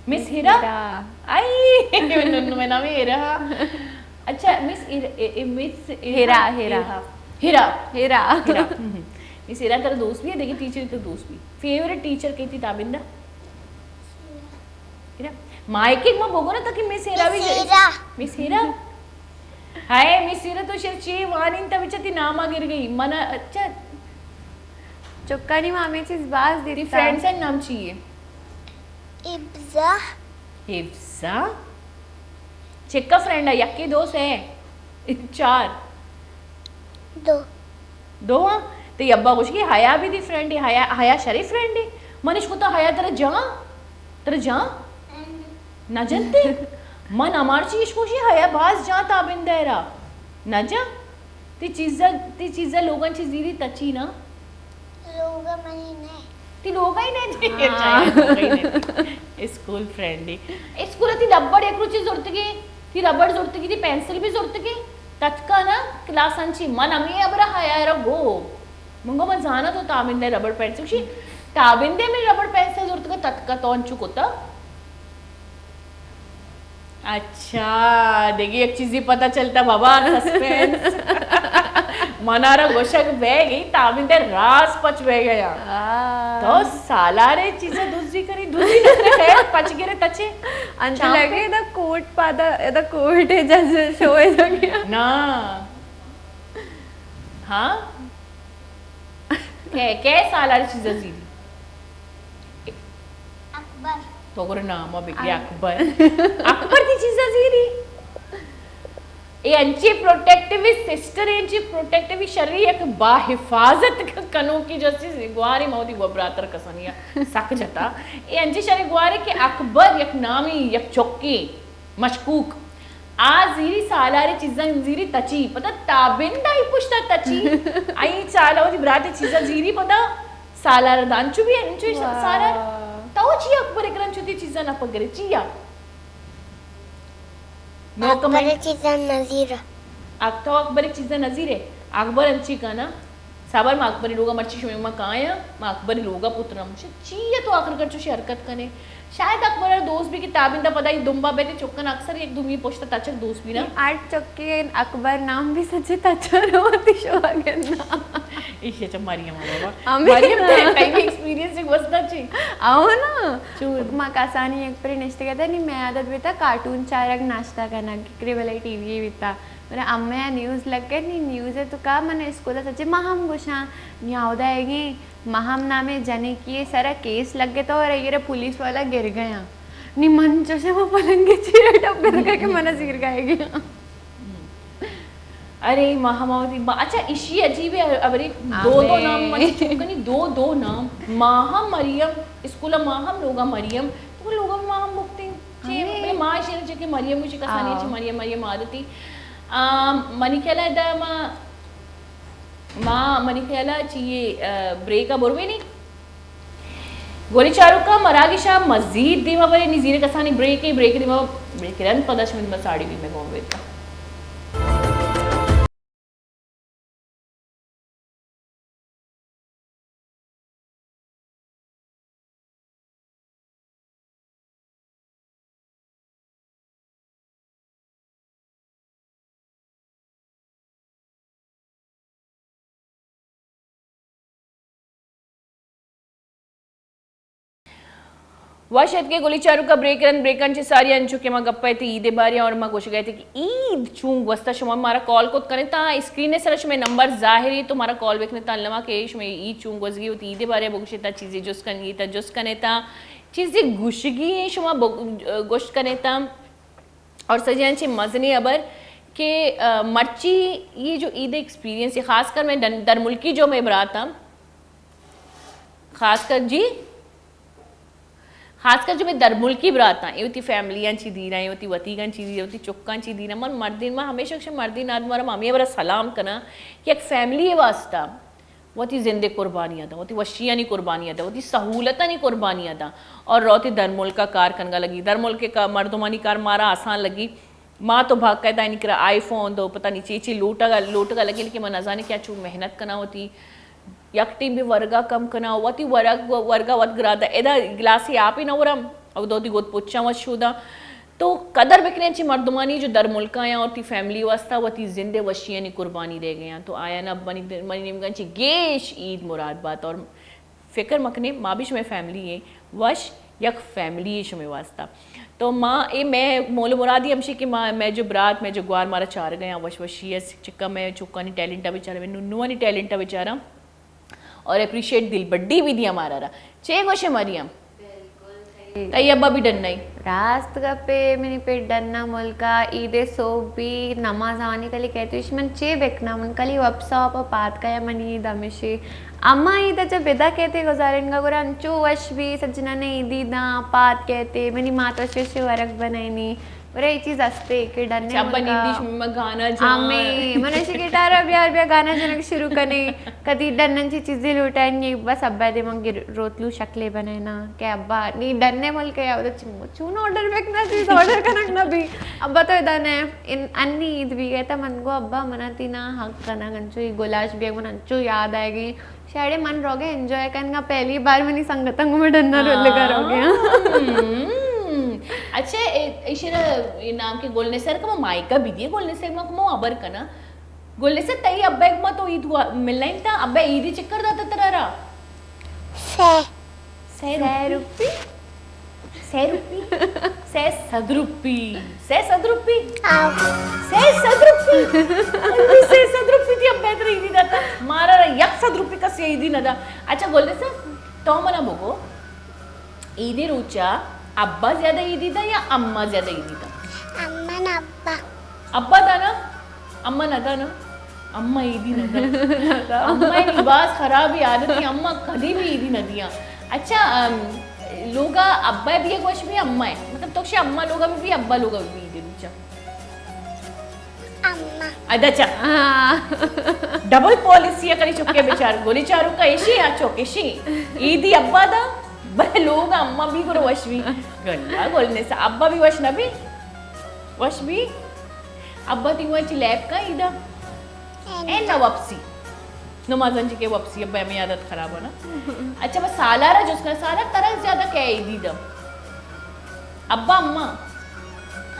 مس ہیرا؟ ہیرا۔ آئی، ننو میں نام ہیرا۔ اچھا، مس ہیرا، اے، اے، مس ہیرا، ہیرا۔ ہیرا۔ ہیرا۔ ہیرا۔ ہیرا۔ ہم، ہم۔ مس ہیرا ترا دوست بھی ہے، دیکھیں ٹیچر تو دوست بھی۔ فیورٹ ٹیچر کئی تھی تابندہ؟ ہیرا۔ مائیک ما بگو نا تاکہ مس ہیرا بھی مس ہیرا۔ مس ہیرا۔ ہائے، مس ہیرا تو شر چی وانین تا بچا تی ناما گر گئی۔ منا، اچھا۔ چکانی ما ہمیں چیز باز تی دیتا۔ فرینڈز نام چی ہے؟ حفظہ۔ حفظہ؟ چکا فرینڈ ہے، یکی دو سے؟ چار۔ دو۔ دو ہاں؟ تی ابا گوش کہ حیا بھی دی فرینڈ ہے، حیا، حیا شری فرینڈ ہے۔ من اش کو تا حیا ترا جان؟ ترا جان؟ نہ جنتے؟ من امارچی اش گوشی حیا باز جان تابندہ را۔ نہ جان؟ تی چیزا، تی چیزا لوگان چی زیری تچی نا؟ لوگا منی نے۔ تی لوگا ہی نے؟ ہاں۔ چاہے لوگا ہی نے۔ اسکول فرینڈ ہے۔ اسکول تی ربڑ یک روچی زرتگی، تی ربڑ زرتگی، تی پینسل بھی زرتگی۔ تتکا نا کلاس انچی۔ من ہمیں ابرا حیا را گو۔ منگو من زانا تو تابندہ ربڑ پینسل۔ گوشی، تابندہ میں ربڑ پینسل زرتگا، تتکا تو انچو کتا۔ اچھا، دیکھیے ایک چیز ہی پتہ چلتا بابا، سسپینس۔ منارا گوشگ بہ گئی، تابندہ راز پچ بہ گیا۔ آ۔ تو سالارے چیزا دزی کنی، دزی نہ کنی، خیر، پچ گرے تچے۔ انچو چامپے۔ لگے دا کوٹ پادا، دا کوٹ ہے جز شوئے دا گیا۔ نا۔ ہاں؟ کئے، کئے سالارے چیزا زیری؟ اکبر۔ تو گڑا نام ءَ بگے اکبر۔ اکبر دی چیزا زیری۔ اے انچیں پروٹیکٹیو سسٹر، انچیں پروٹیکٹیو شری، یک باحفاظت کنوکی جستی گوارے، ما وتی گو براتر کسانی ءَ سک جتا۔ اے انچیں شری گوارے کہ اکبر یک نامی، یک چکی مشکوک۔ آ زیری سالارے چیزاں زیری تچی، پدا تابندہ ای پشتا تچی۔ آئی چالا وتی براتے چیزاں زیری پدا سالار دانچو بھی انچو واہ۔ سالار۔ تو چی اکبر اکرم چوتی چیزاں نہ پگرے، چیا؟ نوکمنٹ۔ اکبر چیزاں نزیر۔ اک-، تو اکبر چیزاں نزیرے۔ اکبر انچی کنا۔ صبر، ما اکبری لوگا مرچی شمے ما کایاں، ما اکبری لوگا پترم۔ چی، چی ہے تو آخر کر چوشی حرکت کنے؟ شاید اکبر ءَ دوست بی کہ تابندہ پدا ای دمبا بیت، چکن اکثر یک دومی پشت تچک دوست بی نا۔ آرٹ چکے اکبر نام بھی سچے تچا روتی شوا گنا۔ ایشی چا مریم بابا۔ ہمیں مریم تے ٹائم ایکسپیرینس ایک وستا چی۔ آو نا۔ چون؟ ما کسانی یک پری نشتے گتا نی میں عادت بیتا کارٹون چارگ ناشتہ کنگ، کرے بلے ٹی وی بیتا۔ میرا امے نیوز لگے نی نیوز ہے تو کا من اسکول سچے ما ہم گوشاں نی آودا ہے گی ماہم نامیں جنکے ءِ سرا کیس لگتہ اور اے را پولیس والا گر گیا۔ نی من چوشیں وہ پلنگے چیرے ٹپ کر کہ من زیر گائے گیا۔ ارے ماہم آوتی با-، اچھا، اشی عجیب ہے، ابری دو دو نام، ہمیں۔ من چوکنی دو دو نام، ماہم مریم، اسکول ماہم لوگا مریم، تو لوگا ماہم بکتے ہیں۔ چی ہمیں۔ ماں شیر چکے مریم، مجھے کسانی آ۔ چی مریم، مریم عادتی۔ آ، منی خیال ہے دا ما ما منی خیال ءَ چی اے، ا، بریک ءَ بروینی۔ گولی چاروکاں مراگش ءَ مزید دیما برے نی زیر کسانی بریک ءَ، بریک ءَ دیما بریک ءَ رند پدا شمید ما ساڑی بی میں گون بیتا۔ وش اتکے گلی چاروکا بریک رند، بریکاں چہ ساری انچو کہ ما گپا ات عید بارے اور ما گوشگا ات کہ عید چون گوستا، شما مارا کال کت کنے تا اسکرین سر شمے نمبر ظاہر ہے تو مارا کال بکنے تا، علما کہ شمے عید چون گوزگی ہوتی عید بارے بگوشے تا چیزی جست کنگی تا جست کنے تا چیزے گوشگی ایں شما بگ-، گوشت کنیت۔ اور سجہیں چہ مزنیں ہبر کہ، آ، مرچی یہ جو عید ایکسپیرینس ہے، خاص کر میں ڈن-، درملکی جو میں براتاں، خاص کر جی، خاص کر جو میں درملکی براتاں، یہ وتی فیملیاں چی دیراں، یہ وتی وتیگاں چی دیراں، وتی چکاں چی دیراں، من مردین، من ہمیشہ گوشاں مردین آدم را ہمیں برا سلام کناں کہ یک فیملی واسطہ وتی زندے قربانی داں، وتی وشیانی قربانی داں، وتی سہولتانی قربانی داں اور روتی درملکا کار کنگا لگی۔ درملکے کا مردمانی کار مارا آسان لگی۔ ما تو باقاعدہ اینی کرا آئی فون دو پتہ نی چی چی لوٹگا، لوٹگا لگی، لیکن من نزانی کہ چو محنت کنا وتی یک ٹیم بھی ورگا کم کنا، وتی ورگ، ورگا وت گرادا۔ ادا گلاسی آپی نہ ورم، او دودی گوت پچاں وت شوداں۔ تو قدر بکنے انچیں مردمانی جو در ملکا آیاں اور تی فیملی واسطہ وتی زندے وشیانی قربانی دے گیاں، تو آیانا منی، منی نیمگا انچیں گیش عید مراد بات اور فکر مکنے ما بھی شمے فیملی ایں، وش یک فیملی ایں شمے واسطہ۔ تو ما اے مئے مول و مرادی ہمشی کہ ما، مئے جو برات، مئے جو گوار مارا چار گیاں، وش وشی اس چکا مئے چکانی ٹیلنٹا بچارا، مئے نونوانی ٹیلنٹا بچارا۔ اور اپریشیٹ دلبڈی بھی دیا مارا را۔ چے گوشے مریم؟ تئی ابا بھی ڈن نہیں۔ راست گپے، منی پٹ ڈنا ملکا، عید سوب بھی نماز آنی کلی کہتے، اش من چے بکنا، من کلی وپساپ پات کیا منی عید ہمیشی۔ اما عید جب بدا کہتے گزارنگا گورا انچو وش بھی سجنا نے عیدی داں پات کہتے، منی مات وشی وشی ورگ بنائنی۔ برے اے چیز استے کہ ڈنے چا ملکا بنی دیش میں گانا جان۔ آمے، من اشی گٹارا بیار بیا گانا جنگ شروع کنے۔ کدی ڈنن چی چیزیں لوٹائیں گے، بس ابا دے من گر-، روتلو شکلے بنائنا کہ ابا نی ڈنے ملک ہے، اودا چ-، چون آرڈر بکنا چیز آرڈر کنگ نہ بھی۔ ابا تو ادا نے ان-، انی عید بھی گئے تا من گو ابا منا تی نا حق کنگ انچو ہی گلاش بھی من انچو یاد آئے گئی۔ شاید من روگے انجوائے کنگا پہلی بار منی سنگتاں گوں میں ڈنا رول لگا روگے ہاں۔ ہم۔ اچھا، اے، ایشی را اے نام کے گل نسر کما مائکا بھی دیے، گل نسر ما کما ابر کنا۔ گل نثار، تئی ابا ءُ اما تو عید وا-، ملائینتا، ابا عیدی چکر داتا ترا را؟ سئے۔ سئے سئے روپی؟ روپی؟ سئے روپی؟ سئے سد روپی۔ سئے سد روپی؟ آؤ۔ سئے سد روپی؟ سئے سد روپی تئی ابا ترا عیدی داتا؟ مارا را یک سد روپی کسی عیدی ندا۔ اچھا گل نثار، تو منا بگو، عیدی روچا ابا زیادہ عیدی دا یا اما زیادہ عیدی دا؟ اما نہ ابا۔ ابا دا نا؟ اما نہ دا نا؟ اما عیدی نہ دا۔ اما نی باز خرابی عادت ہے، اما کدی بھی عیدی نہ دیاں۔ اچھا، ام، لوگا ابا بھی ایک وش بھی اما ہے۔ مطلب تو شے اما لوگا بھی، بھی ابا لوگا بھی عیدی روچا؟ اما۔ ادا چا۔ ہاں۔ ڈبل پالیسی ءَ کنی چکے بچار، گولی چاروکا ایشی آ چک ایشی۔ عیدی ابا دا، بلے لوگ اما بھی گڑا وش بھی۔ گلا گل نثار، ابا بھی وش نہ بھی؟ وش بھی؟ ابا تی وچ لیب کا عیدا؟ اے نہ وپسی۔ نمازاں چی کہ وپسی، ابا ہمیں عادت خراب ہو نا۔ اچھا، بس سالارا جس کا، سالار ترا زیادہ کئے عیدی دا؟ ابا اما؟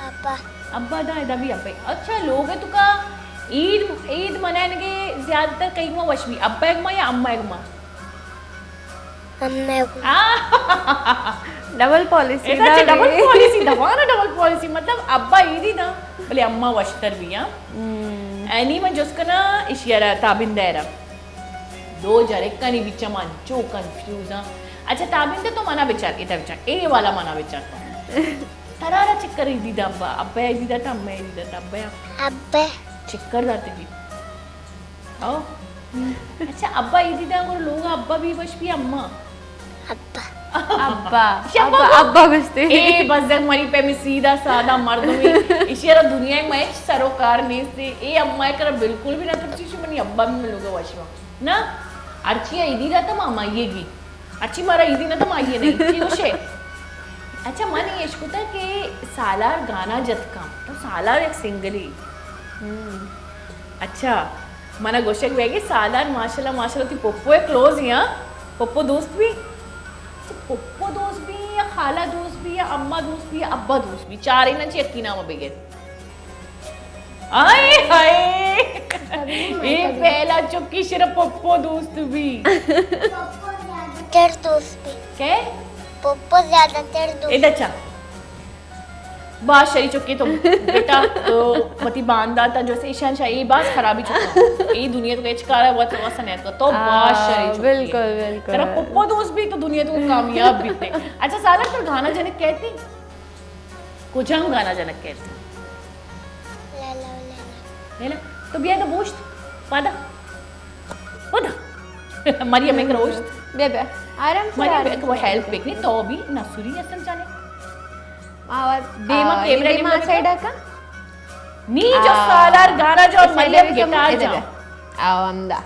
ابا۔ ابا دا، ادا بھی ابا۔ اچھا، لوگ تو کا عید، عید منائنگے زیادہ تر کئی گما وش بھی، ابا گما یا اما گما؟ اما گما۔ آہ! ڈبل پالیسی ادا دا چہ ڈبل بھی۔ پالیسی، دوانا ڈبل پالیسی، مطلب ابا عیدی دا، بلے اما وشتر بھی، ہاں۔ ہم۔ اینی من جس کنا اشیارا تابندہ را۔ دو جرکانی بیچا من چو کنفیوز ہاں۔ اچھا تابندہ تو منا بچار، ادا بچار، اے والا منا بچار تو۔ ترارا چکر عیدی دا ابا، ابا عیدی دا تا اما عیدی دا تا ابا؟ ابا۔ چکر داتے بھی۔ او۔ اچھا، ابا عیدی دا گڑا لوگا ابا بھی وش بھی اما؟ ابا۔ ابا۔ شما ابا، گو-، ابا بستے۔ اے بزگ منی پیمیں سیدھا سادہ مردمے۔ اشیارا دنیا میں ہچ سروکار نیستے۔ اے اما کرا بالکل بھی نہ ترسی، شو منی ابا بھی من لوگا وش وا۔ نا، ہرچی عیدی دا تا ما اما یہ گی۔ ہرچی مارا عیدی نہ تو ما آئی ءَ نہیں، چی گوشے؟ اچھا، من یہ اشکتا کہ سالار گانا جت کم، تو سالار ایک سنگلی۔ ہم۔ اچھا، منا گوشگ بیگی سالار ماشاءاللہ، ماشاءاللہ تی پپو ءِ کلوز ہی، ہاں؟ پپو دوست بھی؟ اچھا، پپو دوست بھی یا خالہ دوست بھی یا اماں دوست بھی یا ابا دوست بھی، چاریناں چی یکی نام بگر۔ آئے ہائے۔ اے پہلا چکی شر پپو دوست بھی۔ تر دوست بھی۔ کئے؟ پپو زیادہ تر دوست۔ ادا چا۔ باز شری چکی تو بیٹا تو وتی باندات جو سے ایشان شاہ، اے باز خرابی چکا۔ اے دنیا تو ہچ کارا وت واسا نیت تو باز شری چکی۔ بالکل، بالکل۔ ترا پپو دوست بھی تو دنیا تو کامیاب بیتے۔ اچھا سالار، تو گانا جنک کئیت؟ کجام گانا جنک کئیت؟ لیلا و لیلا۔ لیلا، تو بیا تو بوشت، پادا۔ پادا۔ مریم ایک روشت۔ بیا، بیا۔ آرام سے، مریم آرام ایک سے۔ وہ ہیلپ بکنی، تو بھی نسوری اصل جانے۔ آواز، دیما آ، کیمرہ دیما نیمگا سائیڈ کا؟ نی جو آ، سالار گانا جو، سائیڈ مریم بھی کم، گٹار ادھر جو۔ ہے۔ آ، ہمدا۔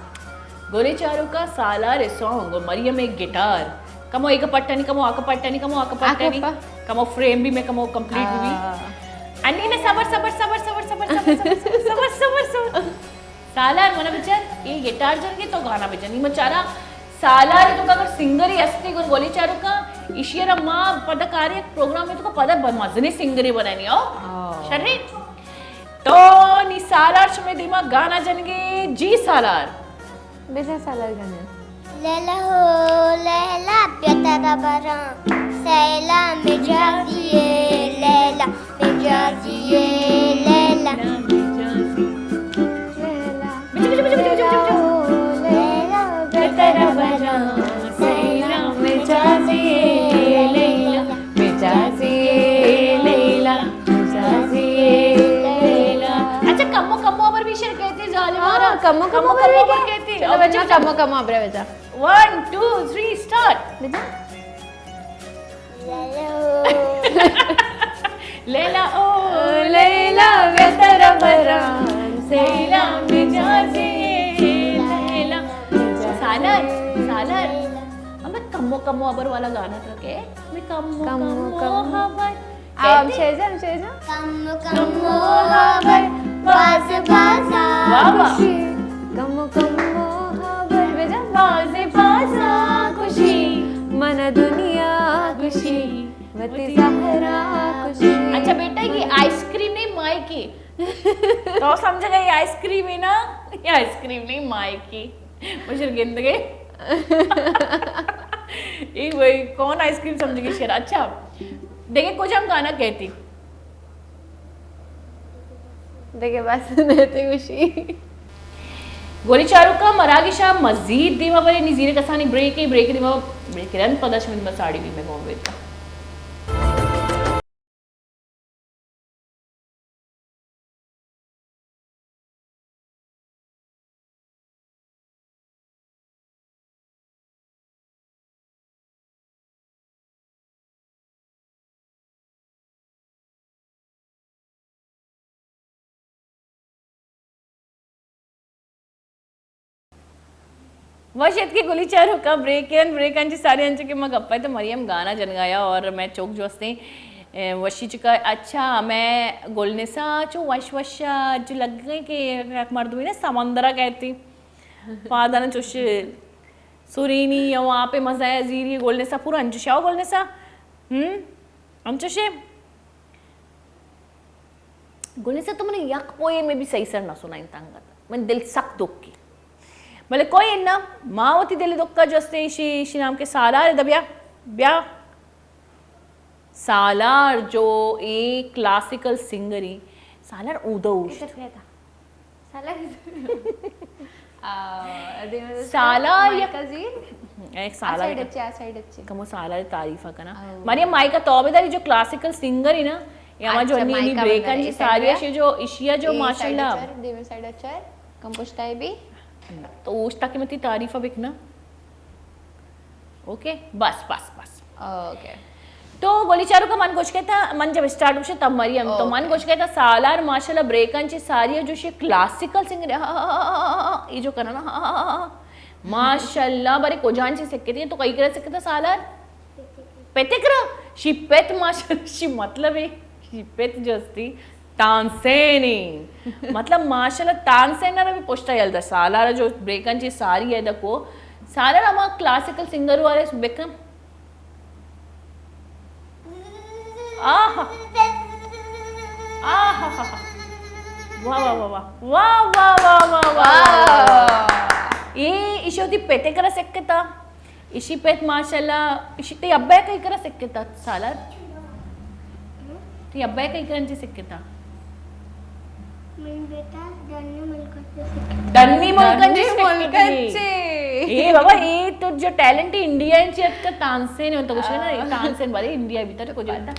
گولی چاروکا سالار ءِ سانگ و مریم ءِ گٹار۔ کمو ایک پٹانی، کمو آک پٹانی، کمو آک پٹانی۔ آک پا۔ کمو فریم بھی میں کمو کمپلیٹ بھی۔ آ۔ انی نے صبر، صبر، صبر۔ سالار منا بچار، اے گٹار جنگے تو گانا بجنی۔ مچارا سالار تو اگر سنگری استے گن گولی چاروکا، ایشی را ما پدا کاری ایک پروگرام ہے تو پدا ب-، مزنی سنگری بنانی ہو۔ آ۔ شرین؟ تو نی سالار شمے دیما گانا جنگے، جی سالار۔ بجا سالار گانا۔ لیلا ہو لیلا، بیا ترا براں سیلا مجازی اے لیلا، مجازی اے لیلا۔ لیلا، بچو، بچو، بچو۔ لیلا، بیا ترا براں سیلا مجازی اے لیلا، مجازی اے لیلا۔ اچھا، کمو کمو ابر بھی شر کئیت ظالمارا۔ ہاں، کمو کمو کمو ابر بھی کمو کمو ابر کئیت۔ چلو، بچو، بچو۔ کمو کمو ابر بجا۔ One, two, three, start. بجا۔ لیلا او لیلا، بیا ترا براں سیلا مجازی لیلا۔ سالار، سالار، ہمیں کمو کمو ابر والا گانا تو کئے؟ ہمیں کمو کمو کمو کمو۔ ابر۔ آ، ہم شیزا، ہم شیزا۔ کمو کمو ہبر، باز بازا واہ، واہ۔ خوشی۔ کمو کمو ہبر، بجا۔ باز بازا خوشی۔ من دنیا خوشی، وتی زہرا خوشی۔ اچھا بیٹا، یہ آئس کریم نہیں، مائیک ہے۔ تو سمجھ گئے، آئس کریم ہے نا؟ یہ آئس کریم نہیں، مائکی۔ مشر گندگے۔ یہ وہی کون آئس کریم سمجھ گئی شیر؟ اچھا، دیکھیں کجام گانا کہتی؟ دیکھیں بس، دیتے خوشی۔ گولی چاروکا مراگشا مزید دیما برے نی زیر کسانی بریک، بریک دیما، بریک رن پدا شمید مساڑی بھی میں گون بیتا۔ وش اتکے گلی چاروکاں، بریک اِنت، بریک انچو ساری انچو کہ ما گپا تو مریم گانا جنگایا اور میں چوک جو ہستیں، اے، وشی چکا، اچھا، میں گلنسا چو وش وش جو لگ گئے کہ یک مردمی نا سمندرا کہتی۔ پادانا چوش سورینی یا وہاں پہ مزہ ہے زیری گلنسا پورا انچو شاو گلنسا۔ ہم؟ انچو شے؟ گلنسا تو من یک پوئے میں بھی صحیح سر نہ سنائیں تنگت۔ من دل سک دکھی۔ بلے کوئی نہ، ما وتی دل دکھا جو استے ایشی، ایشی نام کے سالار ہے، دا بیا، بیا۔ سالار جو اے کلاسیکل سنگر ہی، سالار اودا اوشت۔ سالار۔ آ، دیمے سالار یک مائیکا زیر۔ ایک سالار آ سائیڈ اچھے، آ سائیڈ اچھے۔ کمو سالار تعریف کنا۔ او۔ ماریا مائیکا توبے داری جو کلاسیکل سنگر ہی نا، یا ما جو اچھا، انی انی مائیکا بریکن بندر، چی اے ساری سائیڈ اشی جو اشیا جو اے سائیڈ ماشاءاللہ۔ اچھر، دیمے سائیڈ اچھر، کم پشتا ہے بھی۔ تو اوش تاکہ متی تعریف بکنا۔ اوکے، بس، بس، بس۔ اوکے۔ تو گولی چارو کا من گوش کہتا، من جب اسٹارٹ گوشے تب مریم، تو من اوکے۔ گوش کہتا سالار ماشاءاللہ بریکن چی ساری جو شی کلاسیکل سنگر، یہ جو کرنا، ماشاءاللہ بارے کجان چی سکتے ہیں، تو کئی کرا سکتا سالار؟ پتے کرا؟ شی پت ماشاءاللہ، شی مطلب ہے، شی پت جو استی، تانسینی۔ مطلب، ماشاءاللہ، تانسین نا بھی پشتا یل دا۔ سالارا جو بریکن چی ساری ہے دکو۔ سالارا ہما کلاسیکل سنگر والے بکن۔ آہا۔ آہا۔ واہ، واہ، واہ، واہ۔ واہ، واہ، واہ، واہ، واہ، واہ۔ واہ۔ اے، ایشی وتی پتے کرا سکتا۔ ایشی پت ماشاءاللہ، ایشی تئی ابا کئی کرا سکتا سالار؟ تئی ابا کئی کرا انچی سکتا؟ من بیتا ڈنی ملک چے سکتا۔ ڈنی ملک چے ڈنی ملک سکتا۔ چے۔ اے بابا، اے تو جو ٹیلنٹ انڈیا انچی اتکا تانسین ہے، تو کچھ نا، آ۔ تانسین بارے انڈیا بیتا تو کچھ بیتا۔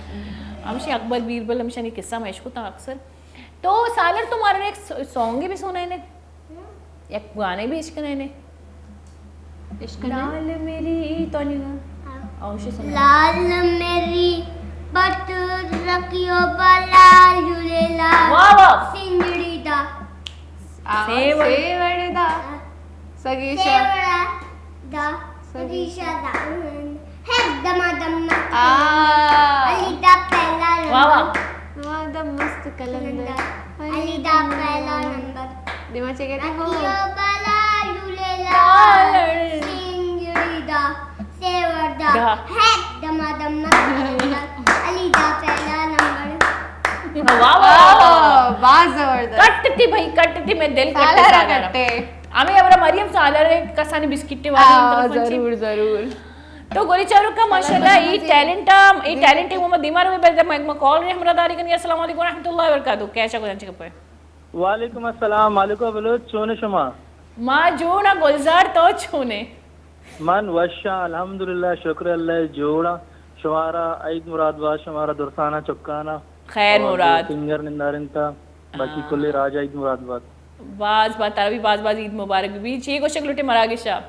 ہمشی اکبر بیربل ہمشانی قصہ میں عشق تا اکثر۔ تو سالار تمہارا ایک س-، سانگ بھی سنائے نے؟ یک گانے بھی اشکنائے نے؟ اشکنائے؟ لال میری تو نہیں نا؟ ہاں۔ او، شی سنا۔ لال میری پٹ رکھیو بالا لولے لال۔ واہ، واہ۔ سنجڑی دا۔ آ، سیوڑ۔ سیوڑ دا۔ سگیشا۔ سیوڑا دا۔ سگیشا دا۔ ہک دما دم مست آ۔ کلندر۔ علی دا پہلا نمبر۔ واہ، واہ۔ دما دم مست کلندر۔ کلندر۔ علی دا پہلا نمبر۔ دیما چے کہتے ہو؟ رکھیو بالا لولے لال۔ لال۔ سنگڑی دا۔ Savour the. دا۔ ہک دما دم مست کلندر۔ علی دا پہلا نمبر۔ واہ، واہ، واہ، واہ۔ واہ، باز زبردست۔ کٹ تھی بھائی، کٹ تھی، میں دل کٹ سالارا سالارا۔ کٹے۔ ہمیں ابرا مریم سالار کسانی بسکٹ والی آ، طرف چی۔ ضرور، ضرور۔ تو گولی چاروکا ماشاءاللہ، ای ٹیلنٹ، ای ٹیلنٹ محمد دیمار میں بلدہ میں کال رہے ہمراہ داری کنی۔ السلام علیکم ورحمۃ اللہ وبرکاتہ۔ کیسا کو جانچ کپے؟ وعلیکم السلام، مالکو بلوچ، چون شما؟ ما جوڑا گلزار، تو چونے؟ من وشاں، الحمدللہ، شکر اللہ جوڑاں۔ شمارا عید مراد بات، شمارا درسانا چکانا۔ خیر اور مراد۔ سنگر نندارنتا، باقی ہاں۔ کلے راجا عید مراد بات۔ باز باز، ترا بھی باز باز عید مبارک بی۔ چی گوشگ لوٹے مراگشا؟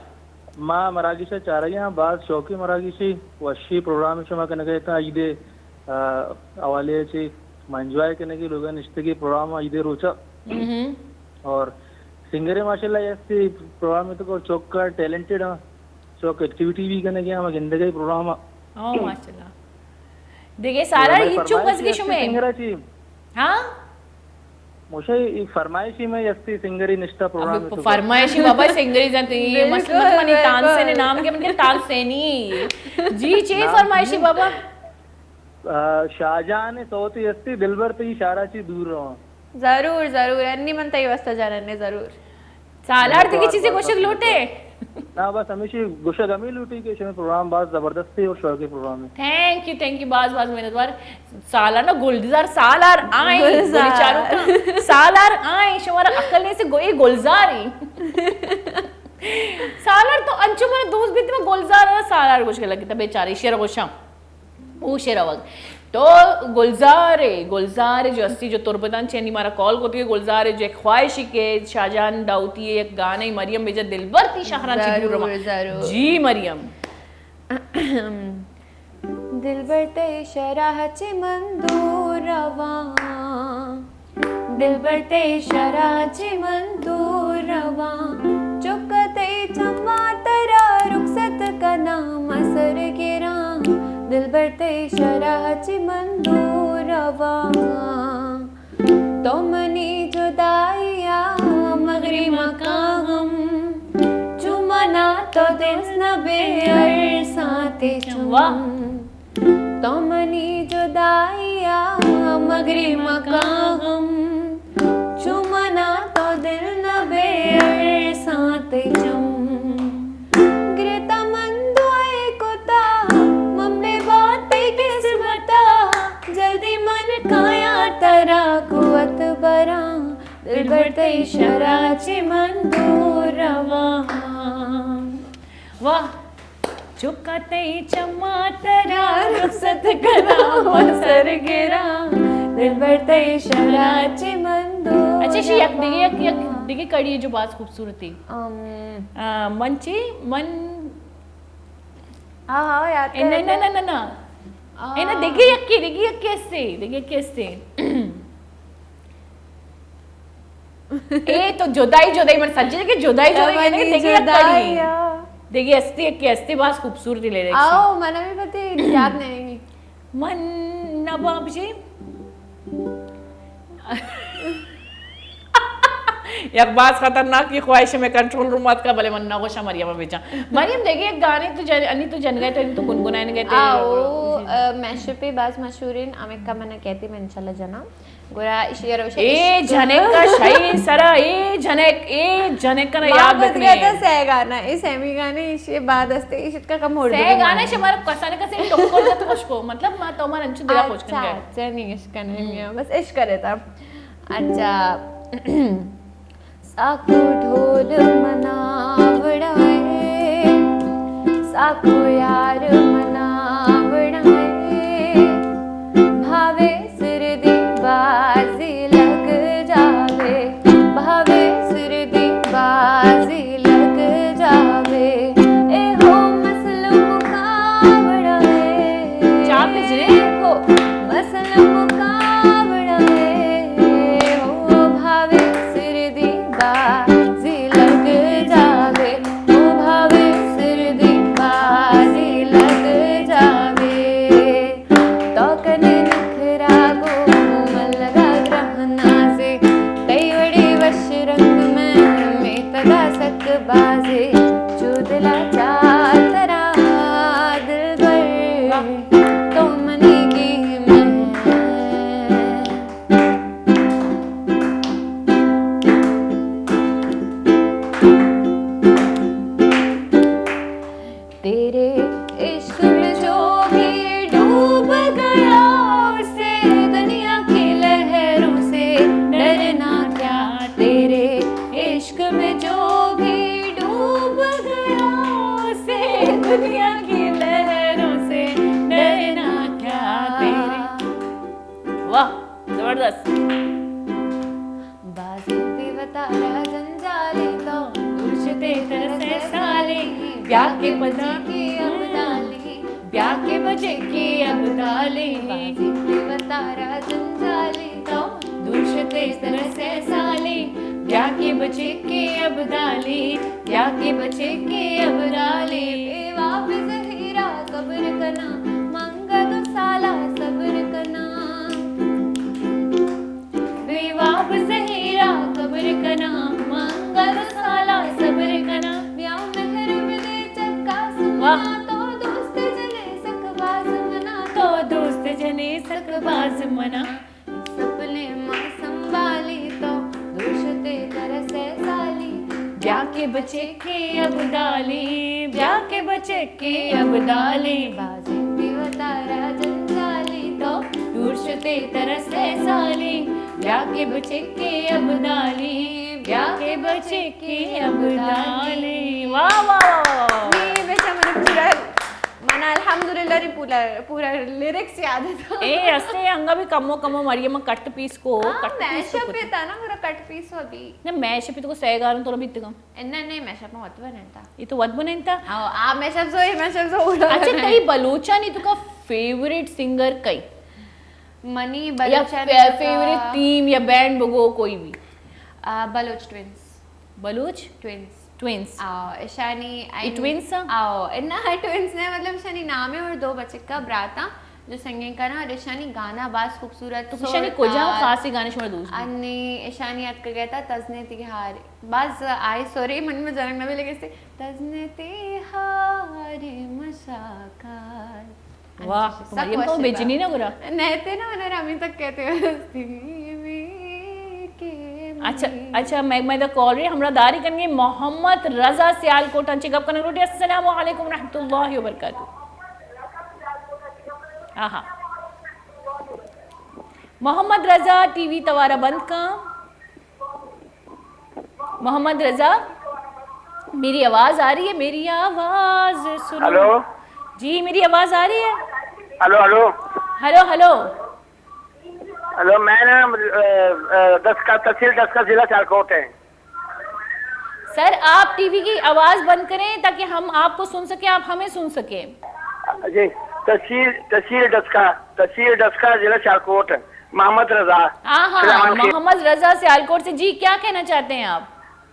ما مراگشا چارگے ہاں، باز شوقی مراگشی، وشی پروگرام شما کنگے تا عید، آ، حوالے چی ما انجوائے کنگے لوگا نشتگی پروگرام عید روچا۔ ہم۔ اور سنگرے ماشاءاللہ ایسے پروگرام تو کو چوک کا ٹیلنٹڈ ہاں، چوک ایکٹیویٹی بھی کنگے ہم گندگے پروگرام۔ او ماشاءاللہ۔ دیگہ سالار، یہ چو گزگی شمے؟ سنگرا چی؟ ہاں؟ موشے فرمائشی میں یستی سنگری نشتہ پروگرام تو۔ فرمائشی بابا سنگری جانتے، یہ مسئلہ مت منی تانسین نام کے، من کے تانسینی۔ جی، چے فرمائشی بابا؟ آ، شاہجان صوت یستی دلبر تئی شارا چی دور رہا۔ ضرور، ضرور، انی من تئی واسطہ جاننے ضرور۔ سالار، دگہ چیزے گوشگ لوٹے؟ نا، بس ہمیشی گوشگ ہمیں لوٹی کہ شمئے پروگرام باز زبردست ہے اور شوقی پروگرام ہے۔ تھینک یو، تھینک یو، باز باز منتوار۔ سالار نا، گلزار، سالار آئیں، گلزار۔ گولی چارو کا۔ سالار آئیں، شمارا عقل نہیں سے گوئی گلزار ہی۔ سالار تو انچو مارا دوست بیتی، ما گلزار نا سالار گوشگ لگتا، بیچاری شیر گوشاں۔ او شے روگ۔ تو گلزار ء، گلزار ء جو ہستی جو تربتان چینی مارا کال کرتی، گلزار ء جو ایک خواہشی کہ شاہجان داؤتی ء یک گانے مریم بجا دلبر تی شہران چی دور رواں۔ ضرور، ضرور۔ جی مریم۔ دلبر تئی شہرا چی من دور رواں۔ دلبر تئی شہرا چی من دور رواں، چکا تئی چما ترا رخصت کناں من سر گراں۔ دلبر تئی شہرا چی من دور رواں، تو منی جدائی ء مگری مکاں غم، چو منا تو دست نہ بے ارساں تے چم۔ واہ۔ تو منی جدائی ء مگری مکاں غم، چو منا تو دل نہ بے ارساں تے چم۔ گرتا من دعائے کتا، من بے بات قسمتا، جلدی من کایاں ترا قوت براں، دلبر تئی شہرا چی من دور رواں۔ واہ۔ چکا تئی چما ترا رخصت کناں من سر گراں، دلبر تئی شہرا چی من دور۔ اچھا، شی یک دگہ، یک، یک دگہ کڑی جو باز خوبصورتی۔ ام۔ آ، من چی؟ من ہاں، ہاں، یاد اے، نہ، کر۔ نہ، نہ، نہ، نہ۔ آ۔ اے نہ، دگہ یکی، دگہ یکی استے، دگہ یکی استے۔ اے تو جدائی، جدائی، من سجے کہ جدائی، جدائی، توانی دگہ یک جدائی کڑی۔ آ۔ دگہ استے، یک استے باز خوبصورتی لیریکس۔ آؤ، من بھی پتہ یاد نہیں۔ من نبا بجے۔ یک باز خطرناکی خواہش میں کنٹرول روم آتکا، بلے من نہ گوشاں مریم بجا۔ مریم دگہ یک گانے تو جن-، انی تو جن گئے تو، تو گنگنائن گئے تے۔ آؤ، آ، میشپی باز مشہورین، ہمیں کا من کہتی میں انشاءاللہ جناں۔ گڑا ایشی ء روش اے عشق۔ جنک ء شعی سرا، اے جنک، اے جنک ء یاد بکنے۔ سہ گانا، اے سیمی گانے ایشی بعد استے، ایشی کا کم اردو سہ گانا۔ شمار کسان کسے ٹکر جت خوش کو، مطلب ما تو مار انچو دلا خوش کن گئے۔ اچھا، اچھا، نہیں عشق نہیں، بس عشق کرے تھا۔ اچھا۔ ساکو ڈھول منا وڑائے، ساکو یار منا وڑائے، بھاوے سردی بازی لگ جاوے، بھاوے سردی بازی لگ جاوے، اے ہو مسلم کا وڑائے۔ چاپ جے۔ ہو مسلم کا وڑائے، ہو بھاوے سردی بازی لگ جاوے، او بھاوے سردی بازی لگ جاوے۔ تو کنے نخرا گو ملگا گرہنا سے، تئی وڑی وش رنگ میں میتگا سک بازے، چو دلا چار ترا دلبر، تو منی گیم۔ تیرے عشق میں جو بھی ڈوب گیا، اسے دنیا کی لہروں سے ڈرنا کیا۔ تیرے عشق میں جو بھی ڈوب گیا، اسے دنیا کی لہروں سے ڈرنا کیا۔ تیرے واہ، زبردست۔ بازیں تئی وتارا جنجالے تو، دوشتے ترسے سالے، بیا کہ بجے کہ ابدالے، بیا کہ بجے کہ ابدالے۔ بازیں تئی وتارا جنجالے تو، دوشتے ترسے سالے، بیا کہ بجے کہ ابدالے، بیا کہ بجے کہ ابدالے۔ اے واب زہیرا صبر کنا، منگا دو سالا صبر کنا۔ بے واب زہیرا صبر کنا، منگا دو سالا صبر کنا۔ بیا مہر بدے چکاس منا، تو دوست جنے سک باز منا، تو دوست جنے سک باز منا۔ سپنے ما سنبھالی تو، دوشتے ترسے سالی، بچکے ابدالیں، بیا کہ بچکے ابدالیں، بازیں بی وتارا جنجالیں، تو دور شتے ترسے سالیں، بیا کہ بچکے ابدالیں، بیا کہ بچکے ابدالیں۔ واہ، واہ، واہ، واہ۔ یہ بیٹا من پورا، من الحمدللہ نے پورا، پورا لیرکس یاد ہے تو۔ اے، اسے انگا بھی کمو کمو مریم کٹ پیس کو، ہاں، کٹ پیس کو میشپ کچھ۔ یہ تھا نا، پورا کٹ پیس ہو بھی۔ نہ، میشپ تو کو سیگارن تو بیتگم۔ اناں نئیں، میشپ ما وت بنائینتا۔ اے تو وت بنائینتا؟ او، آ میشپ زو، اے میشپ زو، اوڑا اچھا، بنائیں۔ تئی بلوچانی توکا فیوریٹ سنگر کئی؟ منی یا بلوچانی فے-، توکا فیوریٹ ٹیم یا بینڈ بگو کوئی بھی؟ آ، بلوچ ٹوینز۔ بلوچ؟ ٹوینز۔ ٹوینز۔ آ، اشانی اے آئی ٹوینز آ؟ آ، نہ، ٹوینز نہ، مطلب اشانی نام ہے اور دو بچکا براتا۔ جو سنگنگ کناں اور اشانی گانا باز خوبصورت تو سر، اشانی کجام تال۔ خاصی گانے شما دوست بی؟ انی اشانی یاد کر گیا تھا تزنے تیہار۔ باز آئی سوری من میں جنگ نہ بھی لگے سے تزنے تیہار مشاکار۔ واہ، انچش سک مریم تو وش بے با۔ جنی نہ گرا۔ نہ تے نا، انہاں ہمیں تک کہتے ہیں، ہستی میں کے اچھا، میں۔ اچھا، میں، میں دا کال رہی، ہمراہ داری کنگے محمد رضا سیالکوٹ انچے گپ کنگ لوٹی۔ السلام علیکم ورحمۃ اللہ وبرکاتہ۔ آہا۔ محمد رضا، ٹی وی توارا بند کن۔ محمد رضا، میری آواز آ رہی ہے؟ میری آواز سنو۔ ہلو۔ جی، میری آواز آ رہی ہے؟ Hello, hello. Hello, hello. Hello, میں نا، اے، اے، ڈسکہ، تحصیل ڈسکہ، ضلع سیالکوٹ ہے۔ سر، آپ ٹی وی کی آواز بند کریں تاکہ ہم آپ کو سن سکیں، آپ ہمیں سن سکیں۔ جی، تحصیل، تحصیل ڈسکہ، تحصیل ڈسکہ، ضلع سیالکوٹ، محمد رضا۔ ہاں، ہاں، سلیمان خیل۔ محمد رضا سیالکوٹ سے۔ جی، کیا کہنا چاہتے ہیں آپ؟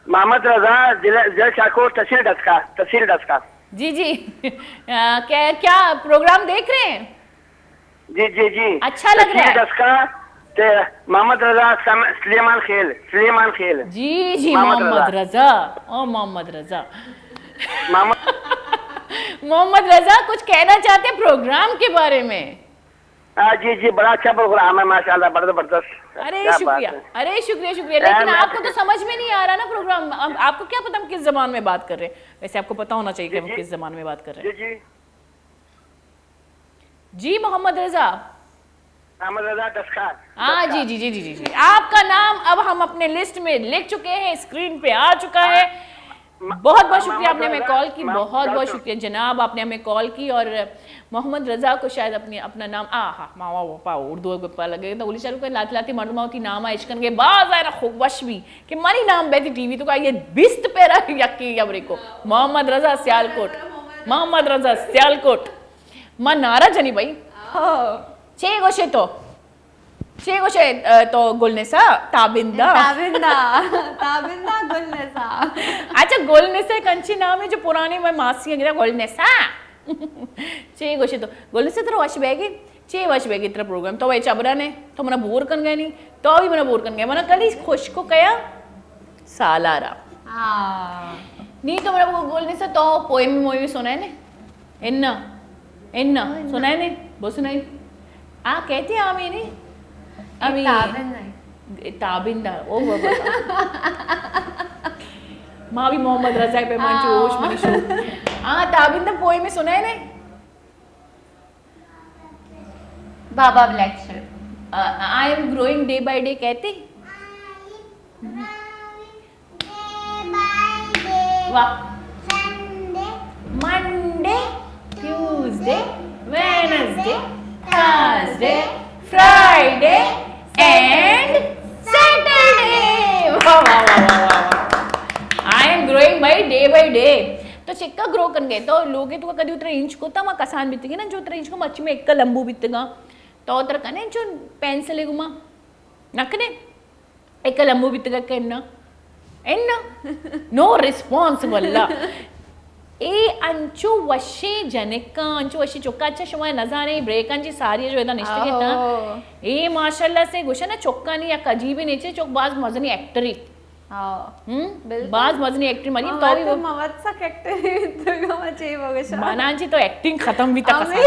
محمد رضا، ضلع، ضلع سیالکوٹ، تحصیل ڈسکہ، تحصیل ڈسکہ۔ جی، جی۔ آ، کیا، کیا پروگرام دیکھ رہے ہیں؟ جی، جی، جی۔ اچھا لگ رہا ہے۔ تحصیل ڈسکہ تے محمد رضا سم-، سلیمان خیل، سلیمان خیل۔ جی، جی، محمد محمد رضا۔ رضا۔ او محمد رضا۔ محمد محمد رضا کچھ کہنا چاہتے ہیں پروگرام کے بارے میں؟ ہاں، جی، جی، بڑا اچھا پروگرام ہے، ماشاءاللہ، بڑا زبردست۔ ارے کیا بات شکریہ، ہے۔ ارے شکریہ، شکریہ، اے، لیکن میں آپ کو تو سمجھ میں نہیں آ رہا نا پروگرام، اب آپ کو کیا پتا ہم کس زبان میں بات کر رہے ہیں؟ ویسے آپ کو پتا ہونا چاہیے کہ جی، ہم جی۔ کس زبان میں بات کر رہے ہیں۔ جی، جی۔ جی محمد رضا۔ محمد رضا ڈسکہ۔ ہاں، ڈسکہ۔ جی، جی، جی، جی، جی، جی۔ آپ کا نام اب ہم اپنے لسٹ میں لکھ چکے ہیں، اسکرین پہ آ چکا ہے۔ ہاں، م-، بہت بہت شکریہ، محمد آپ نے ہمیں رضا، کال کی، محمد بہت بہت رضا۔ شکریہ جناب، آپ نے ہمیں کال کی۔ اور محمد رضا کو شاید اپنی، اپنا نام، آ ہا، ماما وپا اردو گپا لگے تو اولی چارو کہ لاتی لاتی مردم ہوتی نام آ اشکن کے باز آئے نا خوب وش بھی کہ منی نام بیتی ٹی وی توکا یہ بیست پیرا یکی یا بریکو۔ محمد رضا سیالکوٹ، محمد رضا سیالکوٹ۔ ما نعرہ جنی بھائی۔ ہاں۔ چے گوشے تو؟ چے گوشے، ا، تو گلنسا؟ تابندہ۔ تابندہ۔ تابندہ گلنسا۔ اچھا، گلنسا ایک انچی نام ہے جو پرانی میں ماسی گرا گلنسا۔ چے گوشے تو؟ گلنسا ترا وش بیگی؟ چے وش بیگی ترا پروگرام؟ تو وے چبرا نے، تو منا بور کن گئے نہیں، تو بھی منا بور کن گئے۔ منا کلی خوش کو کیا؟ سالارا۔ ہاں۔ نی تو منا بور گلنسا تو پوئم موئم سنائے نے؟ انا، انا، سنائے نے؟ بو سنائے۔ آ کہتے آمینی؟ امی۔ تابندہ۔ تابندہ، او بابا۔ ما بھی محمد رضا پہ من چو ہوش منی شو۔ آ، تابندہ پوئم سنائے نے؟ Baa baa black sheep. آ، I am growing day by day کہتے؟ واہ۔ Sunday, Monday, Tuesday, Wednesday, Thursday, Friday and Saturday. واہ، واہ، واہ، واہ، واہ، واہ۔ I am growing by day by day۔ تو چکا گرو کن گئے تو لوگے تو کدی اترا انچ کو تا ما کسان بیتگی نا جو اترا انچ کو مچی میں ایک لمبو بیتگا تو اترا کنے چون پینسل گما نہ کنے۔ ایک لمبو بیتگا کہ اناں؟ اناں؟ نو ریسپانس واللہ۔ اے انچو وشیں جنکاں، انچو وشیں چکاں، اچھا شما نزانے بریکاں چی ساری جو ادا نشتگے تاں۔ آہو۔ اے ماشاءاللہ سے گوشن نا چکانی یک عجیبیں نیچے، چک باز مزنی ایکٹری۔ ہاں۔ ہم؟ بالکل۔ باز مزنی ایکٹری منی، ما تو بھی تو وہ موت سک ایکٹری تو گو مچے بگشا۔ مانا جی تو ایکٹنگ ختم بھی تک ہمیں۔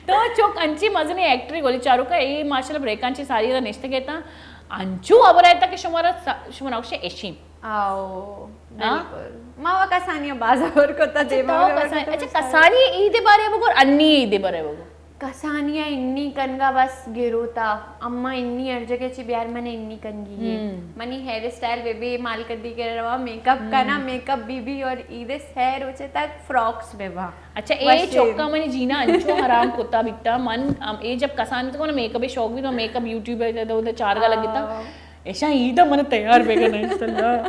تو چک انچی مزنی ایکٹری گولی چارو کا، اے ماشاءاللہ بریکاں چی ساری ادا نشتگے تاں۔ انچو ہبر ایتا کہ شمارا س-، شما نوشے اشیم۔ آو، ہاں؟ بالکل۔ ما و کسانی باز ہبر کتا اچھا، دیما تو ہبر کسانی، کتا اچھا، بچار۔ کسانی عید بارے بگو، انی عید بارے بگو۔ کسانی انی کنگا بس گروتا، اما انی ہر جگہ چی بیار من انی کنگی ہے۔ ہم۔ منی ہیئر اسٹائل بے بے مال کدی کر روا، میک اپ کنا، ہم۔ میک اپ بی بی اور عید سے روچے تک فراکس بے با۔ اچھا، اے وشیں۔ چوکا منی جینا انچو حرام کتا بیتا۔ من، ام، اے جب کسان تو نا میک اپ شوق بیتا، میک اپ یوٹیوب پہ دو دو چارگا لگتا۔ آ۔ ایشاں عید من تیار بے گا نہیں صلاح۔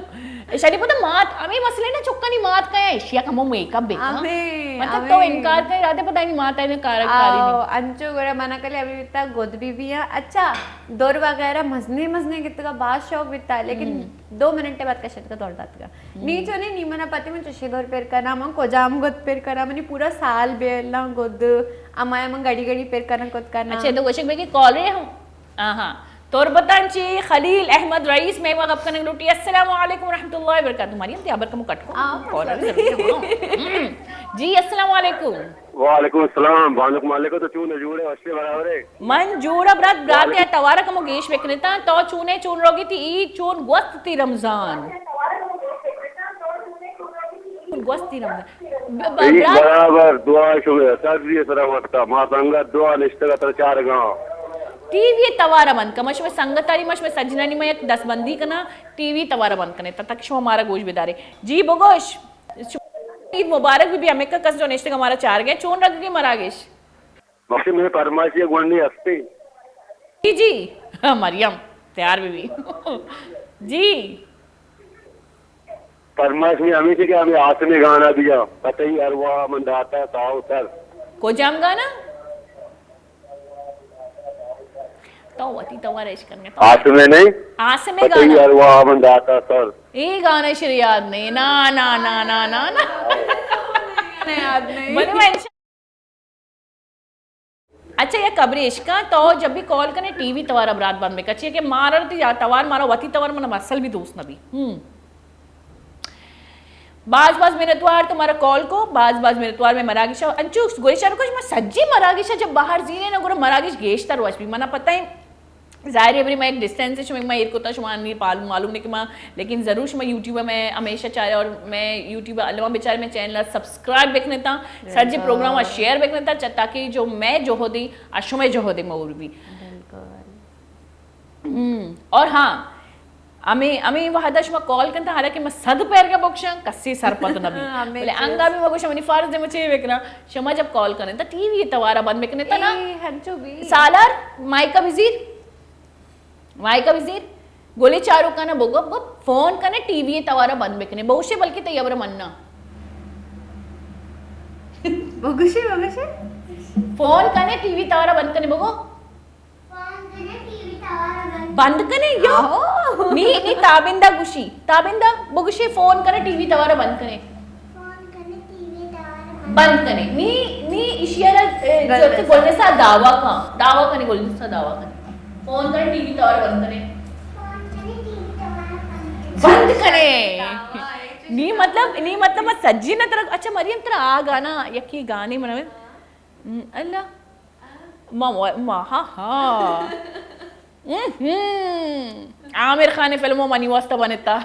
ایشانی پتہ مات، ہمیں مسئلے نا چکانی مات کا ہے، ایشیا کمو میک اپ بے کا۔ ہمیں، مطلب تو ہمیں۔ انکار کرے راتے پتہ نہیں مات ہے کارا کاری آ، نہیں۔ انچو گڑا منا کلے ابھی بیتا گود بی بی ہے۔ اچھا، دور وغیرہ مزنے مزنے کتگا باز شوق بیتا، لیکن ہم۔ دو منٹ بعد کشت کا دور داتگا۔ ہم۔ نی چونے نی منا پتی من چشے دور پیر کنا، من کجام گد پیر کنا، منی پورا سال بیلا گد، امایا من گڑی گڑی پیر کنا کت کنا۔ اچھا، تو گوشک بے کہ کالرے ہم؟ آہا۔ تربتان چی خلیل احمد رئیس میں گپ کنگ لوٹی۔ السلام علیکم ورحمۃ اللہ وبرکاتہ۔ مریم تی ابر کمو کٹ کو۔ آ، کالر ضروری ہے، ہاں۔ ہم۔ جی، السلام علیکم۔ وعلیکم السلام، بانک مالک تو چون جوڑے، وشے برابرے؟ من جوڑا برات، برات وعلیکم۔ یا توارا کمو گیش بکنتا، تو چونے، چون روگی تی عید، چون گوست تی رمضان؟ گوست تی رمضان۔ ب-، ب-، عید برات۔ برابر، دعا شمے، سر دی سر وقتا، ما سنگت دعا نشتگا تر چارگا۔ ٹی وی توارا بند کن، مش میں سنگت آری، مش میں سجنانی میں یک دست بندی کنا، ٹی وی توارا بند کنے، تک شما مارا گوش بدارے۔ جی بگوش۔ عید مبارک بی بی، ہمیکا کس جو نشتگ ہمارا چار گئے، چون رگ گئے مراگش؟ بخش میں فرمائشی گونڈی ہستی۔ جی، جی۔ ہاں، مریم، تیار بی بی۔ جی۔ فرمائش میں ہمیشہ کہ ہمیں آسمی گانا بیا، پتہ ہی ارواح من داتا تاؤ سر۔ کجام گانا؟ تو وتی توار اش کنگے تو۔ آسمے نہیں؟ آسمے پتہ ہی گانا۔ ارواح من داتا سر۔ اے گانا شر یاد نہیں۔ نا، نا، نا، نا، نا، نا۔ یاد نہیں۔ بلے میں انشاء-، اچھا، یک خبرے اشکا، تو جب بھی کال کنے، ٹی وی توارا برات بند بکن، چیا کہ مارا تی یا توار مارا وتی توار منا مسل بھی دوست نبی۔ ہم۔ باز باز منتوار تو مارا کال کو، باز باز منتوار میں مراگشا، انچو گوشا رکو، ما سجی مراگشا جب باہر زینے نا، گورا مراگش گیشتر وش بی۔ منا پتہ ہے، ظاہر ہے، بری میں ایک ڈسٹینس ہے، شما، میں ایر کوتا، شما نی پال-، معلوم نہیں کہ ما، لیکن ضرور شما یوٹیوب میں ہمیشہ چارے، اور میں یوٹیوب علما بیچارے میں چینل سبسکرائب بکنتا، سر جی بالکل۔ پروگرام شیئر بکنتا، چا-، تاکہ جو میں جہدی، اشمے جہدی مور بی۔ بالکل۔ ہم، اور ہاں، ہمیں، ہمیں وہدا شما کال کنتا، حالانکہ ما صد پیر کا بکشاں، کسی سرپد نہ بی۔ ہمیں بلے چیز۔ انگا بھی ما گوشاں، منی فرض ہے، مچے بکنا۔ شما جب کال کنتا، ٹی وی توارا بند بکنے تا نا۔ اے، ہنچو بھی۔ سالار، مائکا بزیر۔ مائکا بزیر۔ گولی چارو کنا بگو، بگو، فون کنے، ٹی وی توارا بند بکنے۔ بوشے بلکہ تئی ابر مننا۔ بگوشے، بگوشے۔ فون کنے، ٹی وی توارا بند کنے، بگو۔ بند کنے یا؟ آہو۔ نی، نی تابندہ گوشی۔ تابندہ بگوشی فون کنے، ٹی وی توارا بند کنے۔ بند کنے۔ نی، نی اشیارا، اے، گل جو کہ نسا۔ گل نسا دعویٰ کن۔ دعویٰ کنے، گل نسا دعویٰ کنے۔ فون کنے، ٹی وی توارا بند کنے۔ بند کنے۔ نی مطلب، نی مطلب سجی نہ ترا، اچھا مریم ترا آ گانا، یکی گانے من، اللہ۔ ما، ما، ہاں، ہاں۔ ہم۔ عامر خان فلمو منی واسطہ بنتا۔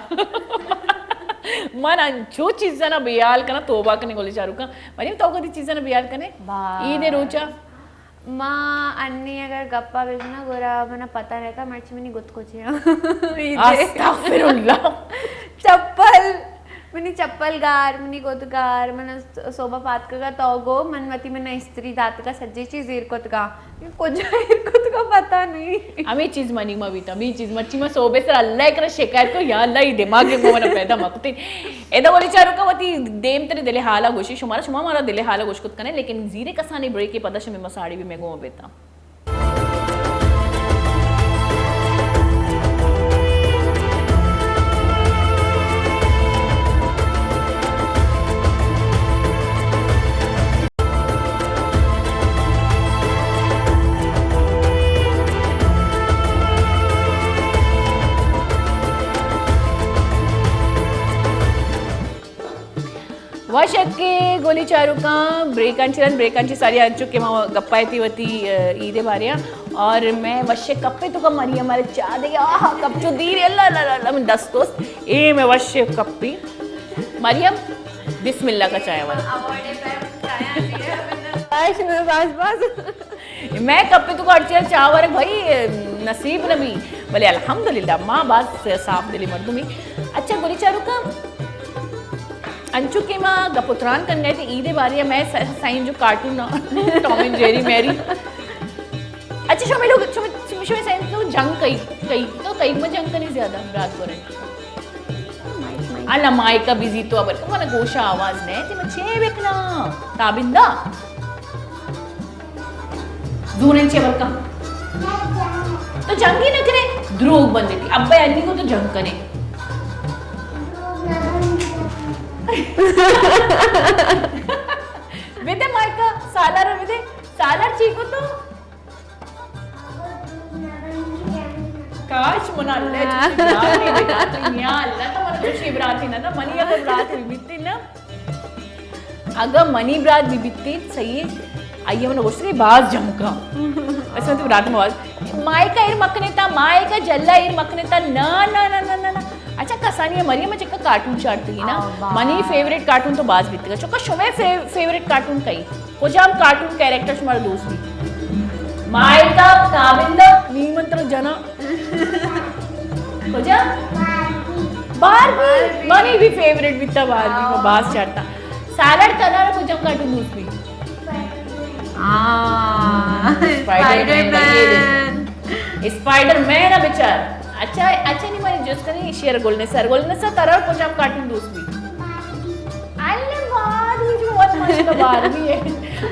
من انچو چیزاں بیال کنا، توبہ کنے گولی چارو کن۔ مریم تو کدی چیزاں بیال کنے؟ با۔ عید روچا؟ ما انی اگر گپا بجنا گورا منا پتہ رہتا مرچی منی گت کو چیا۔ عید۔ استغفر اللہ۔ چپل۔ منی چپل گار، منی گد گار، من صوبہ پاتکگا تو گو، من وتی من استری داتگا، سجی چیز ایر کتگا۔ کجا ایر کتگا پتہ نہیں۔ ہمیں چیز منی ما بیتا، ہمیں چیز مرچی ما صوبے سر اللہ کرا شکایت کو، یا اللہ، یہ دماغ کو منا پیدا مکتے۔ ادا ولی چارو کا وتی دیم تری دل حالا گوشی، شمارا، شما مارا دل حالا گوش کت کنے، لیکن زیر کسانی بریک پدا شمی مساڑی بھی میں گو بیتا۔ وش اتکے گولی چاروکاں، بریکاں چہ رند، بریکاں چہ ساری انچو کہ ما گپا ایتی وتی، ا، عید ء بارے آ۔ اور میں وشے کپے تو کا مریم، ہمارے چاہ دے، آہا، کپ چو دیر، اللہ، اللہ، اللہ، اللہ، میں دست دوست، اے میں وشے کپی۔ مریم، بسم اللہ کا چائے والا۔ باش، میں باز، باز۔ میں کپے تو کا اڑچے چاہ ورگ بھائی، نصیب نبی۔ بلے الحمدللہ، ما باز صاف دلی مردمی۔ اچھا، گلی چارو کا، انچو کہ ما گپ و تران کنگا ات عید بارے، میں س-، سائیں جو کارٹون ٹام اینڈ جیری میری۔ اچھا، شمے لوگ، شمے، شمے، شمے سائیں تو جنگ کئی، کئی، تو کئی ما جنگ کنی زیادہ، برات گورے۔ اللہ مائکا بزی تو ابر، من گوشا آواز نہ تی، من چے بکنا؟ تابندہ۔ زورن چے ورکا؟ تو جنگی نہ کرے، دروگ بندے تی۔ ابا انی کو تو جنگ کرے۔ بدے مائکا، سالار بدے، سالار چی کو تو؟ کاش منا اللہ چوشی برات نہ داتی، یا اللہ تو منا چوشی براتی نہ دا، منی اگر برات بیتی نا، اگہ منی برات بہ بیتیں، صحیح ہے، آئی ء من گوشت کہ باز جنگ کن۔ ایسا تو برات باز، مائکا ایر مکنے تا، مائکا جلا ایر مکنے تا، نا، نا، نا۔ اچھا، کسانی مریم چکا کارٹون چارتی نا؟ آ، باز۔ منی فیوریٹ کارٹون تو باز بیتگا۔ چکا شمے فے-، فیوریٹ کارٹون کئی؟ کجام کارٹون کیریکٹر شمارا دوست بی؟ مائکا، تابندہ، نی من ترا جنا۔ کجا؟ باربی۔ باربی۔ منی بھی فیوریٹ بیتا باربی، ما باز چارتا۔ سالار ترا کجام کارٹون دوست بی؟ ہاں، Spider Man. Spider Man. Spider Man ء بچار۔ اچھا، اچھا، نی منی جست کنی شیر گل نثار۔ گل نثار ترا کجام کارٹون دوست بی؟ اللہ باربی جو وت ماشاءاللہ باربی ہے۔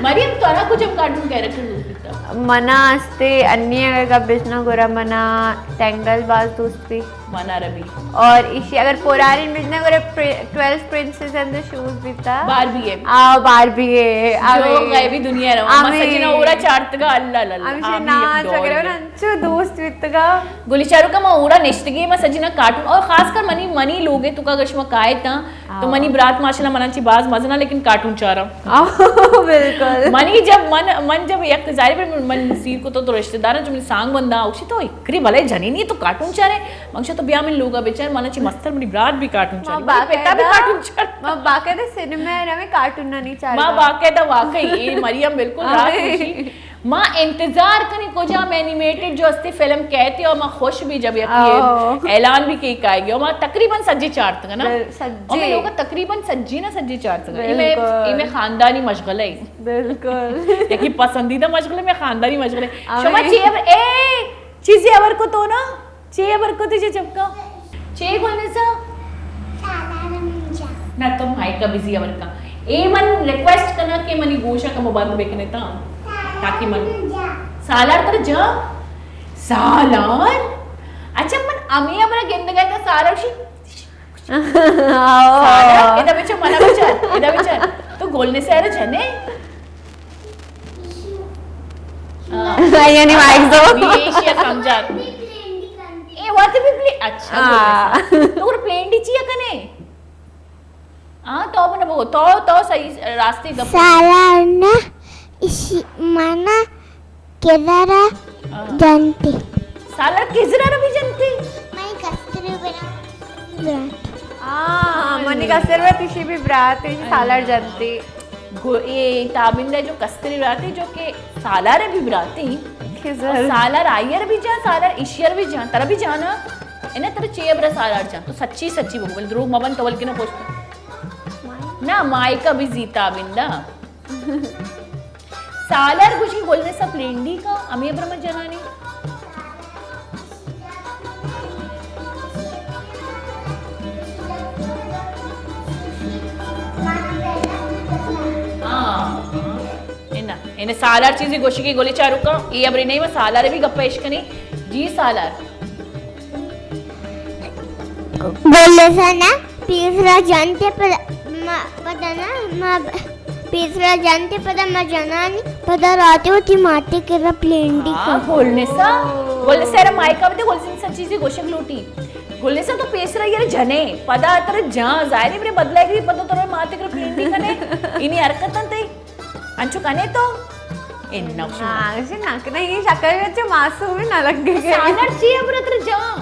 مریم، ترا کجام کارٹون کیریکٹر دوست بیتا؟ منا استے انی اگر گپ بجنا گورا منا ٹینگل باز دوست بی۔ منا ربی۔ اور ایشی اگر پرانی بجنا گورا پر-، twelve princesses and the shoes بیتا۔ باربی ہے۔ آ، باربی ہے۔ جو آوے۔ غیبی دنیا رو۔ ما آوے۔ سجنا اورا چارتگا، اللہ، اللہ، اللہ۔ ہمیشہ آمین۔ ناچ وغیرہ نا انچو دوست بیتگا۔ گلی چارو کا ما اورا نشتگی، ما سجنا کارٹون، اور خاص کر منی، منی لوگے تو کا اگر شما کائے تا، تو منی برات ماشاءاللہ منا چی باز مزنا، لیکن کارٹون چارا۔ آ، بالکل۔ منی جب من، من جب یک ظاہر پر من سیر کو تو، تو رشتہ دار جو منی سانگ بندا، اوشی تو اکری بلے جنینی تو کارٹون چارے۔ منگشا تو بیا من لوگا بچار، منا چی مستر منی برات بھی کارٹون چارے، منی پتا بھی کارٹون چار۔ ما باقاعدہ سینما ہے نا، میں کارٹون نہ نہیں چارے۔ ما باقاعدہ واقعی، اے مریم بالکل رات آمین۔ خوشی۔ ما انتظار کنی کجام اینیمیٹڈ جو استی فلم کہتی، اور ما خوش بھی جب یکی اعلان بھی کی کائے گی، اور ما تقریباً سجی چارتگا نا۔ بل-، سجی۔ اور میں لوگا تقریباً سجی نا سجی چارتگا۔ اے میں، بالکل۔ اے میں خاندانی مشغلہ ہے۔ بالکل۔ یکی پسندیدہ مشغلہ، میں خاندانی مشغلہ ہے۔ آمین۔ شما چی ابر-، اے، چیزی ابر کو تو نا؟ چے ابر کو تجھے چپکا؟ چے گل نسا؟ سالار منجا۔ نہ، تو مائیکا بزی ابر کا۔ اے من ریکویسٹ کنا کہ منی گوشا کمو بند بکنے تا۔ تاکہ من منجا۔ سالار تر جا؟ سالار؟ اچھا، من امی ابرا گندگا تا سالار شی۔ سالار، ادا بچار، منا بچار، ادا بچار۔ تو گل نسا ارا جنے؟ ہاں۔ یعنی مائک دو۔ یہ ایشیا سمجھا۔ اے واسطے بھی پلے-، اچھا، ہاں۔ تو اور پلینڈی چیا کنے؟ ہاں، تو من بگو، تو، تو صحیح راستے گپ۔ سالار نا اسی منا کدرا ہاں۔ جنتی۔ سالار کدرا بھی جنتی؟ میں کستری بنا برات۔ ہاں، منی کستر برات، ایشی بھی برات، ایشی سالار جنتی۔ گو-، اے تابندہ جو کستری براتی جو کہ سالار بھی براتی۔ خضر۔ اور سالار آئیر بھی جان، سالار ایشیر بھی جان، ترا بھی جانا۔ انہیں ترا چے ابرا سالار جان۔ تو سچی سچی بگو، بل دروغ مبن تو بلکہ نہ پوچھتا۔ نہ، مائکا بھی زی تابندہ۔ سالار گوشی گل نسا پلینڈی کا، امی ابرا من جنانی۔ ہاں۔ انا، انا سالار چیزی گوشی کہ گلی چاروکا، اے ابری نہیں، میں سالار بھی گپ پیش کنی۔ جی سالار۔ گل نسا نا پیسرا جنتے پدا، ما، پدا نا، ما، پیسرا جنتے پدا ما جنانی، پدا راتے وتی ماتے کرا پلینڈی ہاں، کا۔ گل نسا، گل نسا ارا مائکا بدے، گل نسا چیزی گوشگ لوٹی۔ گل نسا تو پیسرا یار جنے، پدا تر جان، ظاہری میرے بدلہ گری، پدا تر ماتے کرا پلینڈی کنے، اینی حرکت انتے۔ انچو کنے تو؟ نہ، ہاں، اسے نہ کہ نہیں، شکل اچ معصوم ہے، نہ لگے گئے۔ سالر چی ابرت جا؟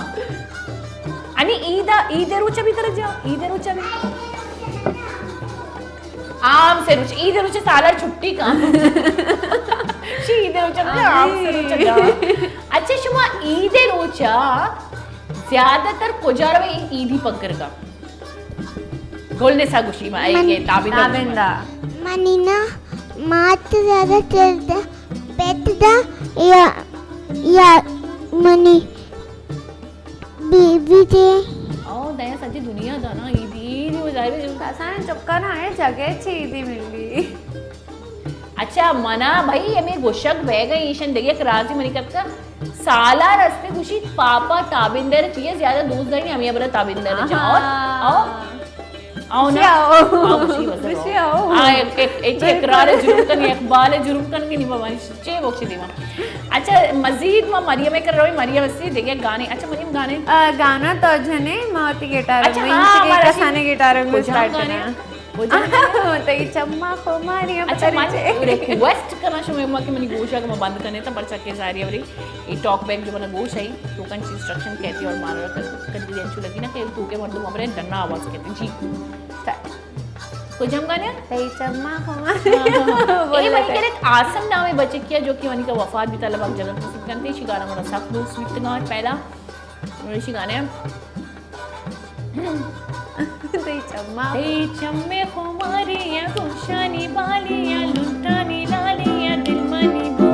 انی عید، عید روچ بھی تر جا، عید روچ بھی۔ عام سے روچ، عید روچ سالر چھٹی کا۔ شی عید روچ نہ، عام سے روچ جا۔ اچھا، شما عید روچ زیادہ تر کجا روے عیدی پگر کا؟ گل نسا گوشی ما، اے من کہ تابندہ۔ تابندہ۔ منی نا مات زیادہ تر دا، پت دا یا، یا منی بی بی دے۔ او، دایا سجی دنیا دا نا، عیدی، عیدی وہ ظاہر ہے۔ کسان چکا نا ہے، جگہ چی عیدی ملی۔ اچھا، منا بھائی، ہمیں گوشگ بیگا ایشن دگہ یک رازی منی کتکا۔ سالار استے گوشی پاپا تابندر چیئے زیادہ دوست داری، ہمیں ابرا تابندر چاہو۔ آہا۔ او۔ او نا؟ بشی آؤ۔ آؤ، بشی بس۔ بشی آؤ۔ آ، ایک، ایک، ایک بالکل۔ اقرار جرم کنگے، اقبال جرم کنگے، نی بابا، چے بوکشی دیما۔ اچھا، مزید ما مریم کر روی، مریم اسی دیگه گانے۔ اچھا، مریم گانے۔ آ، گانا تو جنے، ما تی گٹار اچھا، میں ہاں، ہمارا کسانے گٹار میں کجا اسٹارٹ گانے؟ کرنا۔ کجا گانے؟ تئی چما خو ماری اچھا، پتہ من نہیں چے۔ ریکویسٹ کرنا شما ما کہ منی گوشا کہ ما بند کنے تا، پرچا کہ ظاہر ہے، ای ٹاک بیک جو منا گوش آئی، تو کن چیز انسٹرکشن کہتی اور مارا کر، کر دیا اچھو لگی نا کہ تو کے مردم ہمارے ڈنا آواز کہتے۔ جی۔ اسٹارٹ۔ کجام گانے؟ تئی چما خو ماری۔ ہاں، ہاں۔ بولے اے بھائی تھے۔ کرے آسم نامے بچے کیا، جو کہ منی کا وفات بھی طلب اب جگت نصیب کرتے، شی گانا منا سخت دوست بیتگا پہلا۔ شی گانے۔ تئی چما۔ تئی چمے خماری یا گوشانی بالی یا لنٹانی لالی یا دل منی بو۔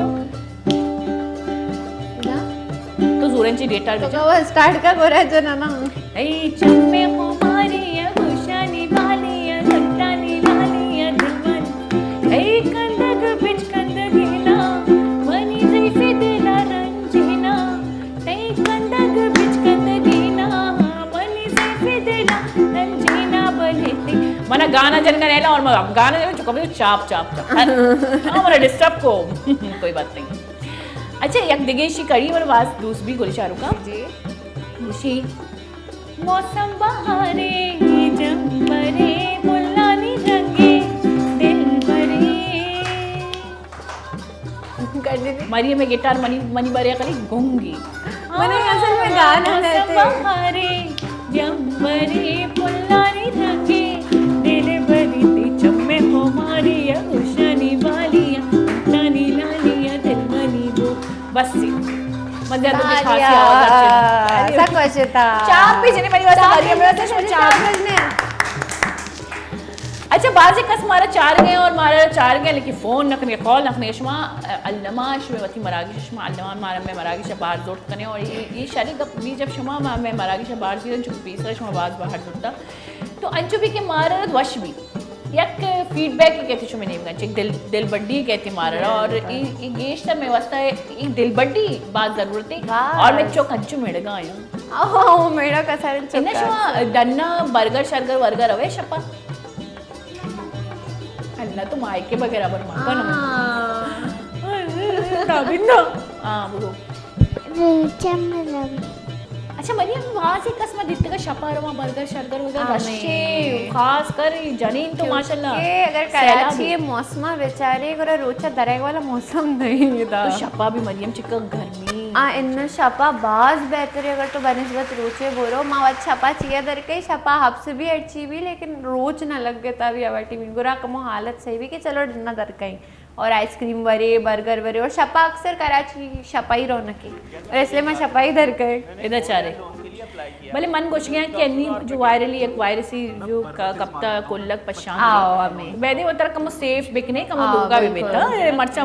تو زوریں چی گٹار تو بچا۔ کہو اسٹارٹ کا گورا جو نا نا۔ تئی چمے خماری یا گوشانی بالی یا لنٹانی لالی یا دل منی۔ تئی کندگ بچ کندگینا، منی ضعیف دلا رنجینا۔ تئی کندگ بچ کندگینا، منی ضعیف دلا رنجینا بلے تئی۔ منا گانا جنگا نیلا اور میں گانا جو چکا بھی چاپ، چاپ، چاپ۔ ہاں، منا ڈسٹرب کو۔ کوئی بات نہیں۔ اچھا، یک دگہ شی کڑی منا باز دوست بھی گل شاہ رخ کا۔ جی۔ شی موسم بہارے، جمبرے، پلانی رنگے، دلبرے۔ مریم گٹار منی، منی بارے خالی گنگی۔ منی اصل میں گانا موسم ہے تے۔ بہارے، جمبرے، پلانی رنگے، دلبرے، تئی چمے خماری یا گوشانی بالی یا لنٹانی لالی یا دل منی بو۔ بس سی۔ من زیادہ بھی خاصی آواز اچھے۔ سک وشتا۔ چاپ بھی جنہیں منی واسطے چاپ مریم بھی واسطے چاپ۔ اچھا، بعضی کس مارا چار گئے اور مارا چار گئے، لیکن فون نہ کنے، کال نہ کنے۔ شما، ا، الما شما وتی مراگش، شما الما مارا میں مراگش بار زورت کنے اور یہ، یہ شری گپ بھی جب شما ما-، میں مراگش بار زیرن، چونکہ پیسرا شما باز باہر زورتا۔ تو انچو بھی کہ مارا وش بھی۔ یک فیڈ بیک کہتے شما نیم گنچ، ایک دل، دل بڈی کہتے مارا اور ای، ای گیشتر میں واسطہ ایک دل بڈی باز ضرورت ہے۔ اور میں چوک انچو میڑگا آیا۔ او، میڑا کسر چکا۔ انہ شما ڈنا برگر شرگر ورگر اوے شپا؟ اللہ تو مائکے بغیر ابر مکن۔ ہاں۔ تابندہ۔ ہاں، بولو۔ ریچہ ملم۔ اچھا، مریم، واضح قسم دیتگا شپا رواں برگر شرگر وغیرہ ہمیں۔ رشے، خاص کر جنین تو ماشاءاللہ۔ کیونکہ اگر سیلاب کراچی ہے۔ موسم بیچارے، اگر روچہ درے والا موسم نہیں تھا۔ تو شپا بھی مریم چکا گرمی۔ آ، ان شپا باز بہتر ہے، اگر تو بنسبت روچے بورو، ما وت شپا چیا در کئی، شپا حبس بھی ہرچی بھی، لیکن روچ نہ لگ گتا بھی آواٹی بھی۔ گرا کمو حالت صحیح بھی کہ چلو نہ در کئی۔ اور آئس کریم ورے، برگر ورے، اور شپا اکثر کراچی شپائی رونقے۔ اور اس لیے ما شپائی در کئی۔ ادا چارے۔ بلے من گوشگیاں کہ انی جو وائرلی یک وائرسی جو ک-، کپتا کلک پشان۔ آو، ہمیں۔ بیدے وتر کمو سیف بکنے، کمو آو، لوگا بھی بالکل۔ بیتا۔ مرچا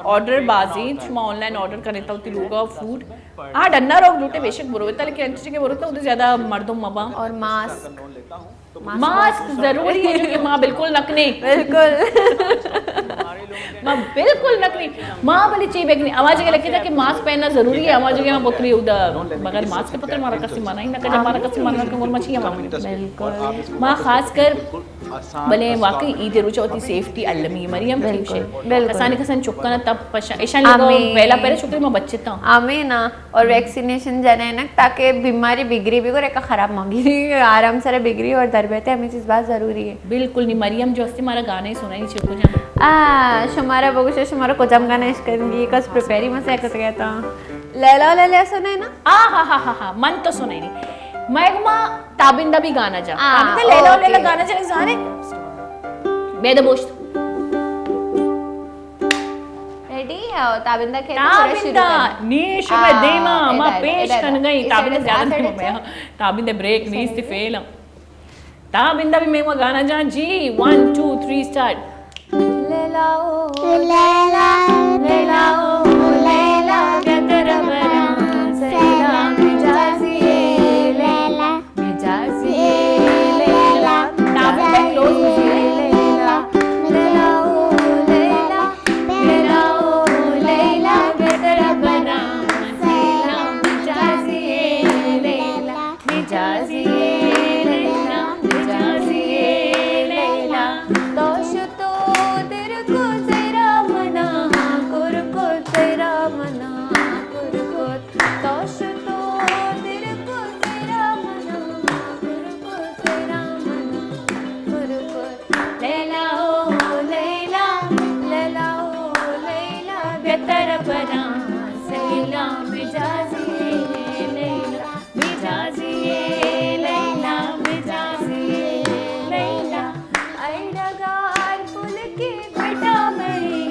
آرڈر بازی، شما آن لائن آرڈر کرنے تا ہوتی لوگا فوڈ۔ ہاں، ڈنا روگ لوٹے بیشک بروتا، لیکن انچی کہ بروتا، ادھر زیادہ مردم مبا۔ اور ماسک۔ ماسک ضروری ہے، جو کہ ما بالکل نہ کنے۔ بالکل۔ ما بالکل نہ کنے۔ ما بلے چی بکنے؟ ہما جگہ لکھتا کہ ماسک پہننا ضروری ہے، ہما جگہ ما پتری ادا بغیر ماسک پتر مارا کسی منع ہی نہ کرے، مارا کسی منع نہ کرے، ما چی ہم۔ بالکل۔ ما خاص کر بلے واقعی عید روچ وتی سیفٹی المی مریم، بالکل، ٹھیک ہے۔ بالکل۔ کسانی کسانی چکانا تب پشا، ایشان لگا آمین۔ ویلا پہلے شکر ما بچتا۔ آمین۔ اور ویکسینیشن جنینک تاکہ بیماری بگری بگو، ایک خراب مگری، آرام سر بگری اور در بیتے، ہمیں چیز بہت ضروری ہے۔ بالکل نی مریم جو ہستی مارا گانے سنائی چکو جان۔ آ، شمارا بگوشے، شمارا کجام گانا عشق کرنگی، کس پریپیری مسے کت گیا تھا۔ لیلا لیلا سنے نا؟ آ ہا ہا ہا ہا، من تو سنے نہیں۔ میں ما تابندہ بھی گانا جا۔ آ، تابندہ لیلا اوکے۔ لیلا گانا جا زانے؟ بید بوشت۔ ریڈی ہے، تابندہ کہتے تھوڑا شروع تابندہ، کریں۔ نیش میں آ، دیما، ما ادھر، پیش ادھر، کن گئی، اس سائیڈ تابندہ سے، زیادہ آ نہیں سائیڈ میں سے۔ تابندہ بریک اس نہیں سائیڈ سے۔ فیل۔ تابندہ بھی میں وہ گانا جان جی، ون، ٹو، تھری، اسٹارٹ۔ لیلا او لیلا، لیلا او لیلا، بیا ترا براں سیلا، مجازی لیلا، مجازی لیلا۔ تابندہ کلوز لیلا، لیلا او لیلا، لیلا او لیلا، بیا ترا براں سیلا، مجازی لیلا۔ مجازی لیلا، مجازی لیلا، تو شتو در گزرا منا، کرکت را منا، کرکت۔ تو شتو در گزرا منا، کرکت را منا، کرکت۔ لیلا او لیلا، لیلا او لیلا، بیا ترا براں سیلا، مجازی لیلا۔ مجازی لیلا، مجازی لیلا، اے ڈگار پلکے بٹا منی،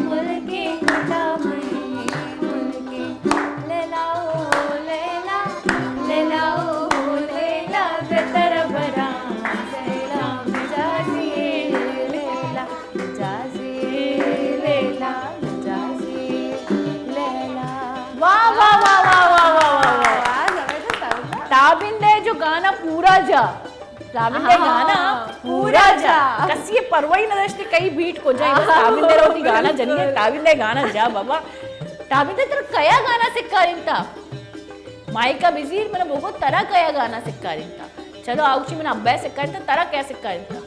پلکے بٹا منی، پلکے۔ لیلا او لیلا، لیلا او لیلا، بیا ترا براں سیلا، مجازی لیلا۔ مجازی لیلا، مجازی لیلا۔ واہ، واہ، واہ۔ واہ، زبردست، زبردست۔ تابندہ جو گانا پورا جا، تابندہ ہاں، گانا پورا پورا جا۔ جا۔ کسی پرواہی نہ داشتے کئی بیٹ کو جائے، بس ہاں، تابندہ روتی گانا جنی ہے، بالکل۔ تابندہ گانا جا بابا۔ تابندہ ترا کیا گانا سکارینتا؟ مائیکا بزیر، من بگو ترا کیا گانا سکارینتا؟ چلو، آ گوشی من ابا ء سکارینتا، ترا کیا سکارینتا؟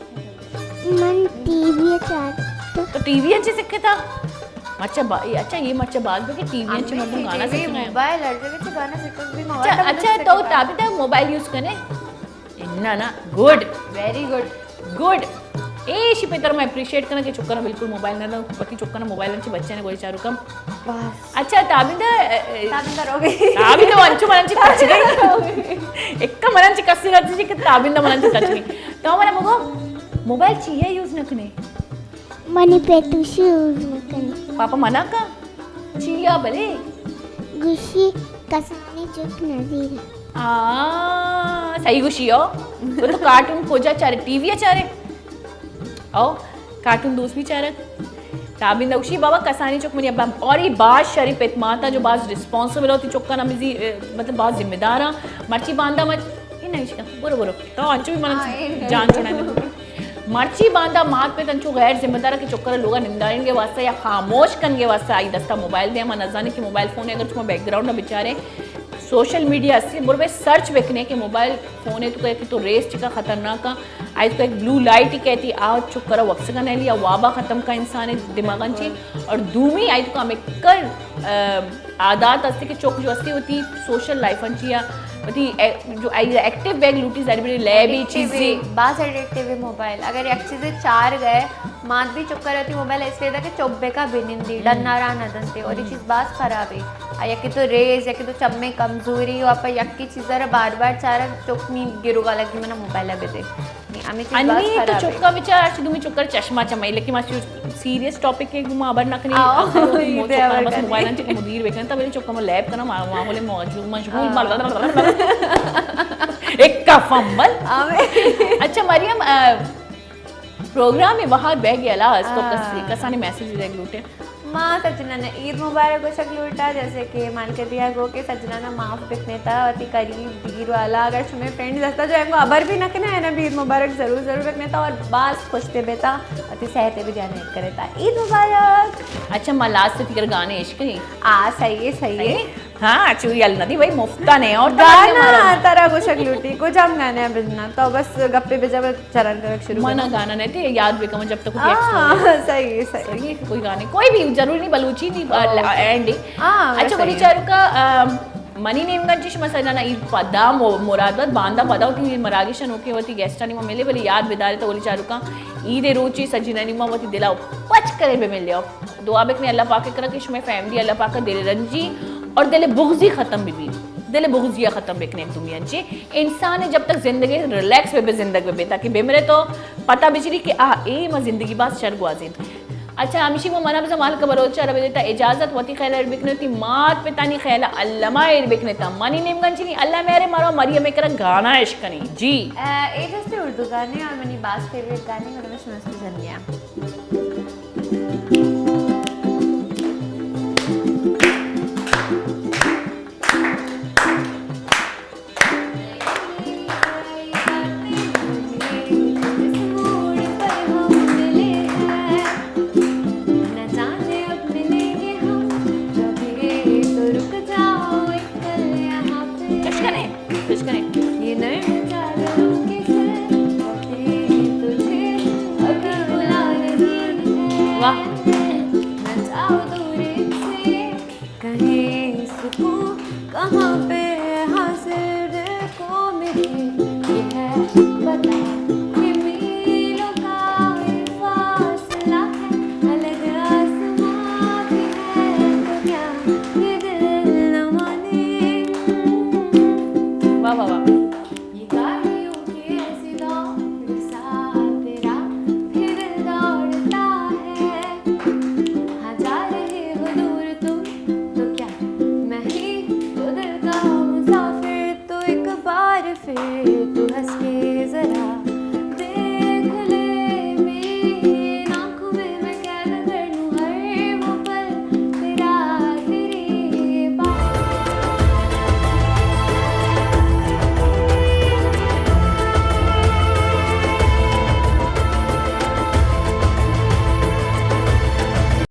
من ٹی وی ء چارتا۔ تو ٹی وی ء چی سکتا؟ مرچا با-، اے، اچھا، یہ مرچا باز بہ کہ ٹی وی ء چی مردم گانا سکھنے۔ موبائل ہر جگہ چی گانا سکھگ بھی مواد اچھا، ہم اچھا، تو سکھتا۔ تابی تک موبائل یوز کنے؟ نہ، نہ، گڈ۔ Very good. گڈ۔ اے شی پتر میں اپریشیٹ کرنا کہ چکنا بالکل موبائل نہ دو، وتی چکنا موبائل انچی بچے نے گولی چارو کم۔ بس۔ اچھا، تابندہ، اے، اے، تابندہ رو گئی۔ تابندہ انچو من انچی کچ گئی۔ ایک من انچی کسی رہتی جی کہ تابندہ من انچی کچ گئی۔ تو ہمارا مگو موبائل چی ہے یوز نہ کنے؟ منی پیتوشی یوز نہ کنے۔ پاپا منع کا؟ چیا بلے؟ گوشی کسانی چک نزیر۔ آ، صحیح گوشی ہو۔ تو کارٹون کجا چارے؟ ٹی وی چارے؟ او، کارٹون دوست بھی چارے۔ تابندہ گوشی، بابا، کسانی چک منی ابا، اور یہ باز شری پت ماتا جو باز ریسپانسبل ہوتی چکا نا مزی، اے، مطلب باز ذمہ دار ہاں۔ مرچی باندا مچ، یہ نہیں شکا، برو، برو۔ تو انچو بھی من ہاں، اے جان چھوڑا۔ مرچی باندا مات پت انچو غیر ذمہ دار کہ چکر لوگا نندارین کے واسطہ یا خاموش کن کے واسطہ آئی دستا موبائل دے، ہم نزانے کہ موبائل فون ہے، اگر شما بیک گراؤنڈ بچارے سوشل میڈیا اسی برو بے سرچ بکنے کہ موبائل فون ہے تو کہ تو ریس چکا خطرناک آ، آئی تو ایک بلو لائٹ ہی کہتی آ چکر وقت کا نہیں لیا وابا ختم کا انسان دماغن چی، اور دومی آئی تو کا ہمیں کر، آ، عادات ہستی کہ چک جو ہستی ہوتی سوشل لائف انچی یا وتی اے-، جو ایکٹیو بیگ لوٹی ظاہر بڑی لیب ہی ایڈکٹیو چیزیں۔ ہے، باز ایڈکٹیو ہے موبائل۔ اگر یک چیزے چار گئے، مات بھی چکر ہوتی موبائل اس لیے تھا کہ چپ بے کا بنندی، ڈنا را نہ دنتے اور یہ چیز باز خراب ہے۔ آ یکی تو ریز، یکی تو چمے کمزوری، اور پہ یکی چیز را بار بار چارا چک نی گروگا لگی منا موبائل بے دے۔ ہمیں چیز باز انی تو خراب ہے۔ چکا بچار، اچھا دومی چکر چشمہ چمائی، لیکن ما سیریس ٹاپک کے گما خبر نہ کنی۔ آؤ، آخر مو یہ چکا خبر بس کرنی۔ موبائل انچ مدیر بکن، تب چکا ما لیب کنا، ما-، ماحول موجود، مشغول، آؤ۔ مر-، ایک کا فمبل۔ آؤ۔ اچھا مریم، آ، پروگرام بہار بیگ الاس تو آ۔ کسی، کسانی میسج دے لوٹے۔ ما سجنانا عید مبارک گوشگ لوٹا، جیسے کہ مالکہ دیا گو کہ سجنانا معاف بکنیتا، وتی قریب دیر والا، اگر شمے فرینڈز ہستا جو اینگو خبر بھی نہ کنے، اینا بھی عید مبارک ضرور ضرور بکنیتا اور باز خوش تے بیتا، وتی صحت بھی دھیان رکھ کریتا۔ عید مبارک۔ اچھا، ما لاسٹ تکر گانے عشق نہیں۔ آ، صحیح ہے، صحیح ہے۔ صحیح ہے؟ ہاں، چو یل نہ دی بھائی، مفتا نے اور تو گانا ترا گوشگ لوٹی، کجام گانے بجنا؟ تو بس گپے بجا، چران کرک شروع منا گانا نے تے یاد بکم جب تک ایکسپلور۔ صحیح، صحیح۔ کوئی گانے، کوئی بھی، ضروری نہیں بلوچی نہیں، اینڈ۔ ہاں، اچھا، بولی چارو کا، منی نیمگا چش مسئلہ نا، عید پدا مراد بات باندا پدا ہوتی مراگش نوکے ہوتی گیسٹانی ما ملے، بلے یاد بدارے تو بولی چارو کا عید روچی سجنانی ما وتی دلا پچ کرے بے ملے۔ دعا بکنے اللہ پاک کرا کہ شمے فیملی اللہ پاک دل رنجی اور دل بغضی ختم بی بی۔ دل بغضی ختم بکنے دنیا چی۔ انسان جب تک زندگی ریلیکس بے بے زندگ بے بے تاکہ بمرے تو پتہ بچری کہ آ اے ما زندگی باز شر گوازین۔ اچھا، ہمیشی ما منا بزا مالک بلوچ را بدے تا اجازت، وتی خیال ایر بکنے، تی مات پتانی خیال علما ایر بکنے تا منی نیمگن چنی اللہ میرے مارو مریم کرا گانا عشق کنی۔ جی۔ اے جستے اردو گانے اور منی باز فیوریٹ گانے، مطلب، شمست جنیا۔ چش کنے، چش کنے۔ واہ۔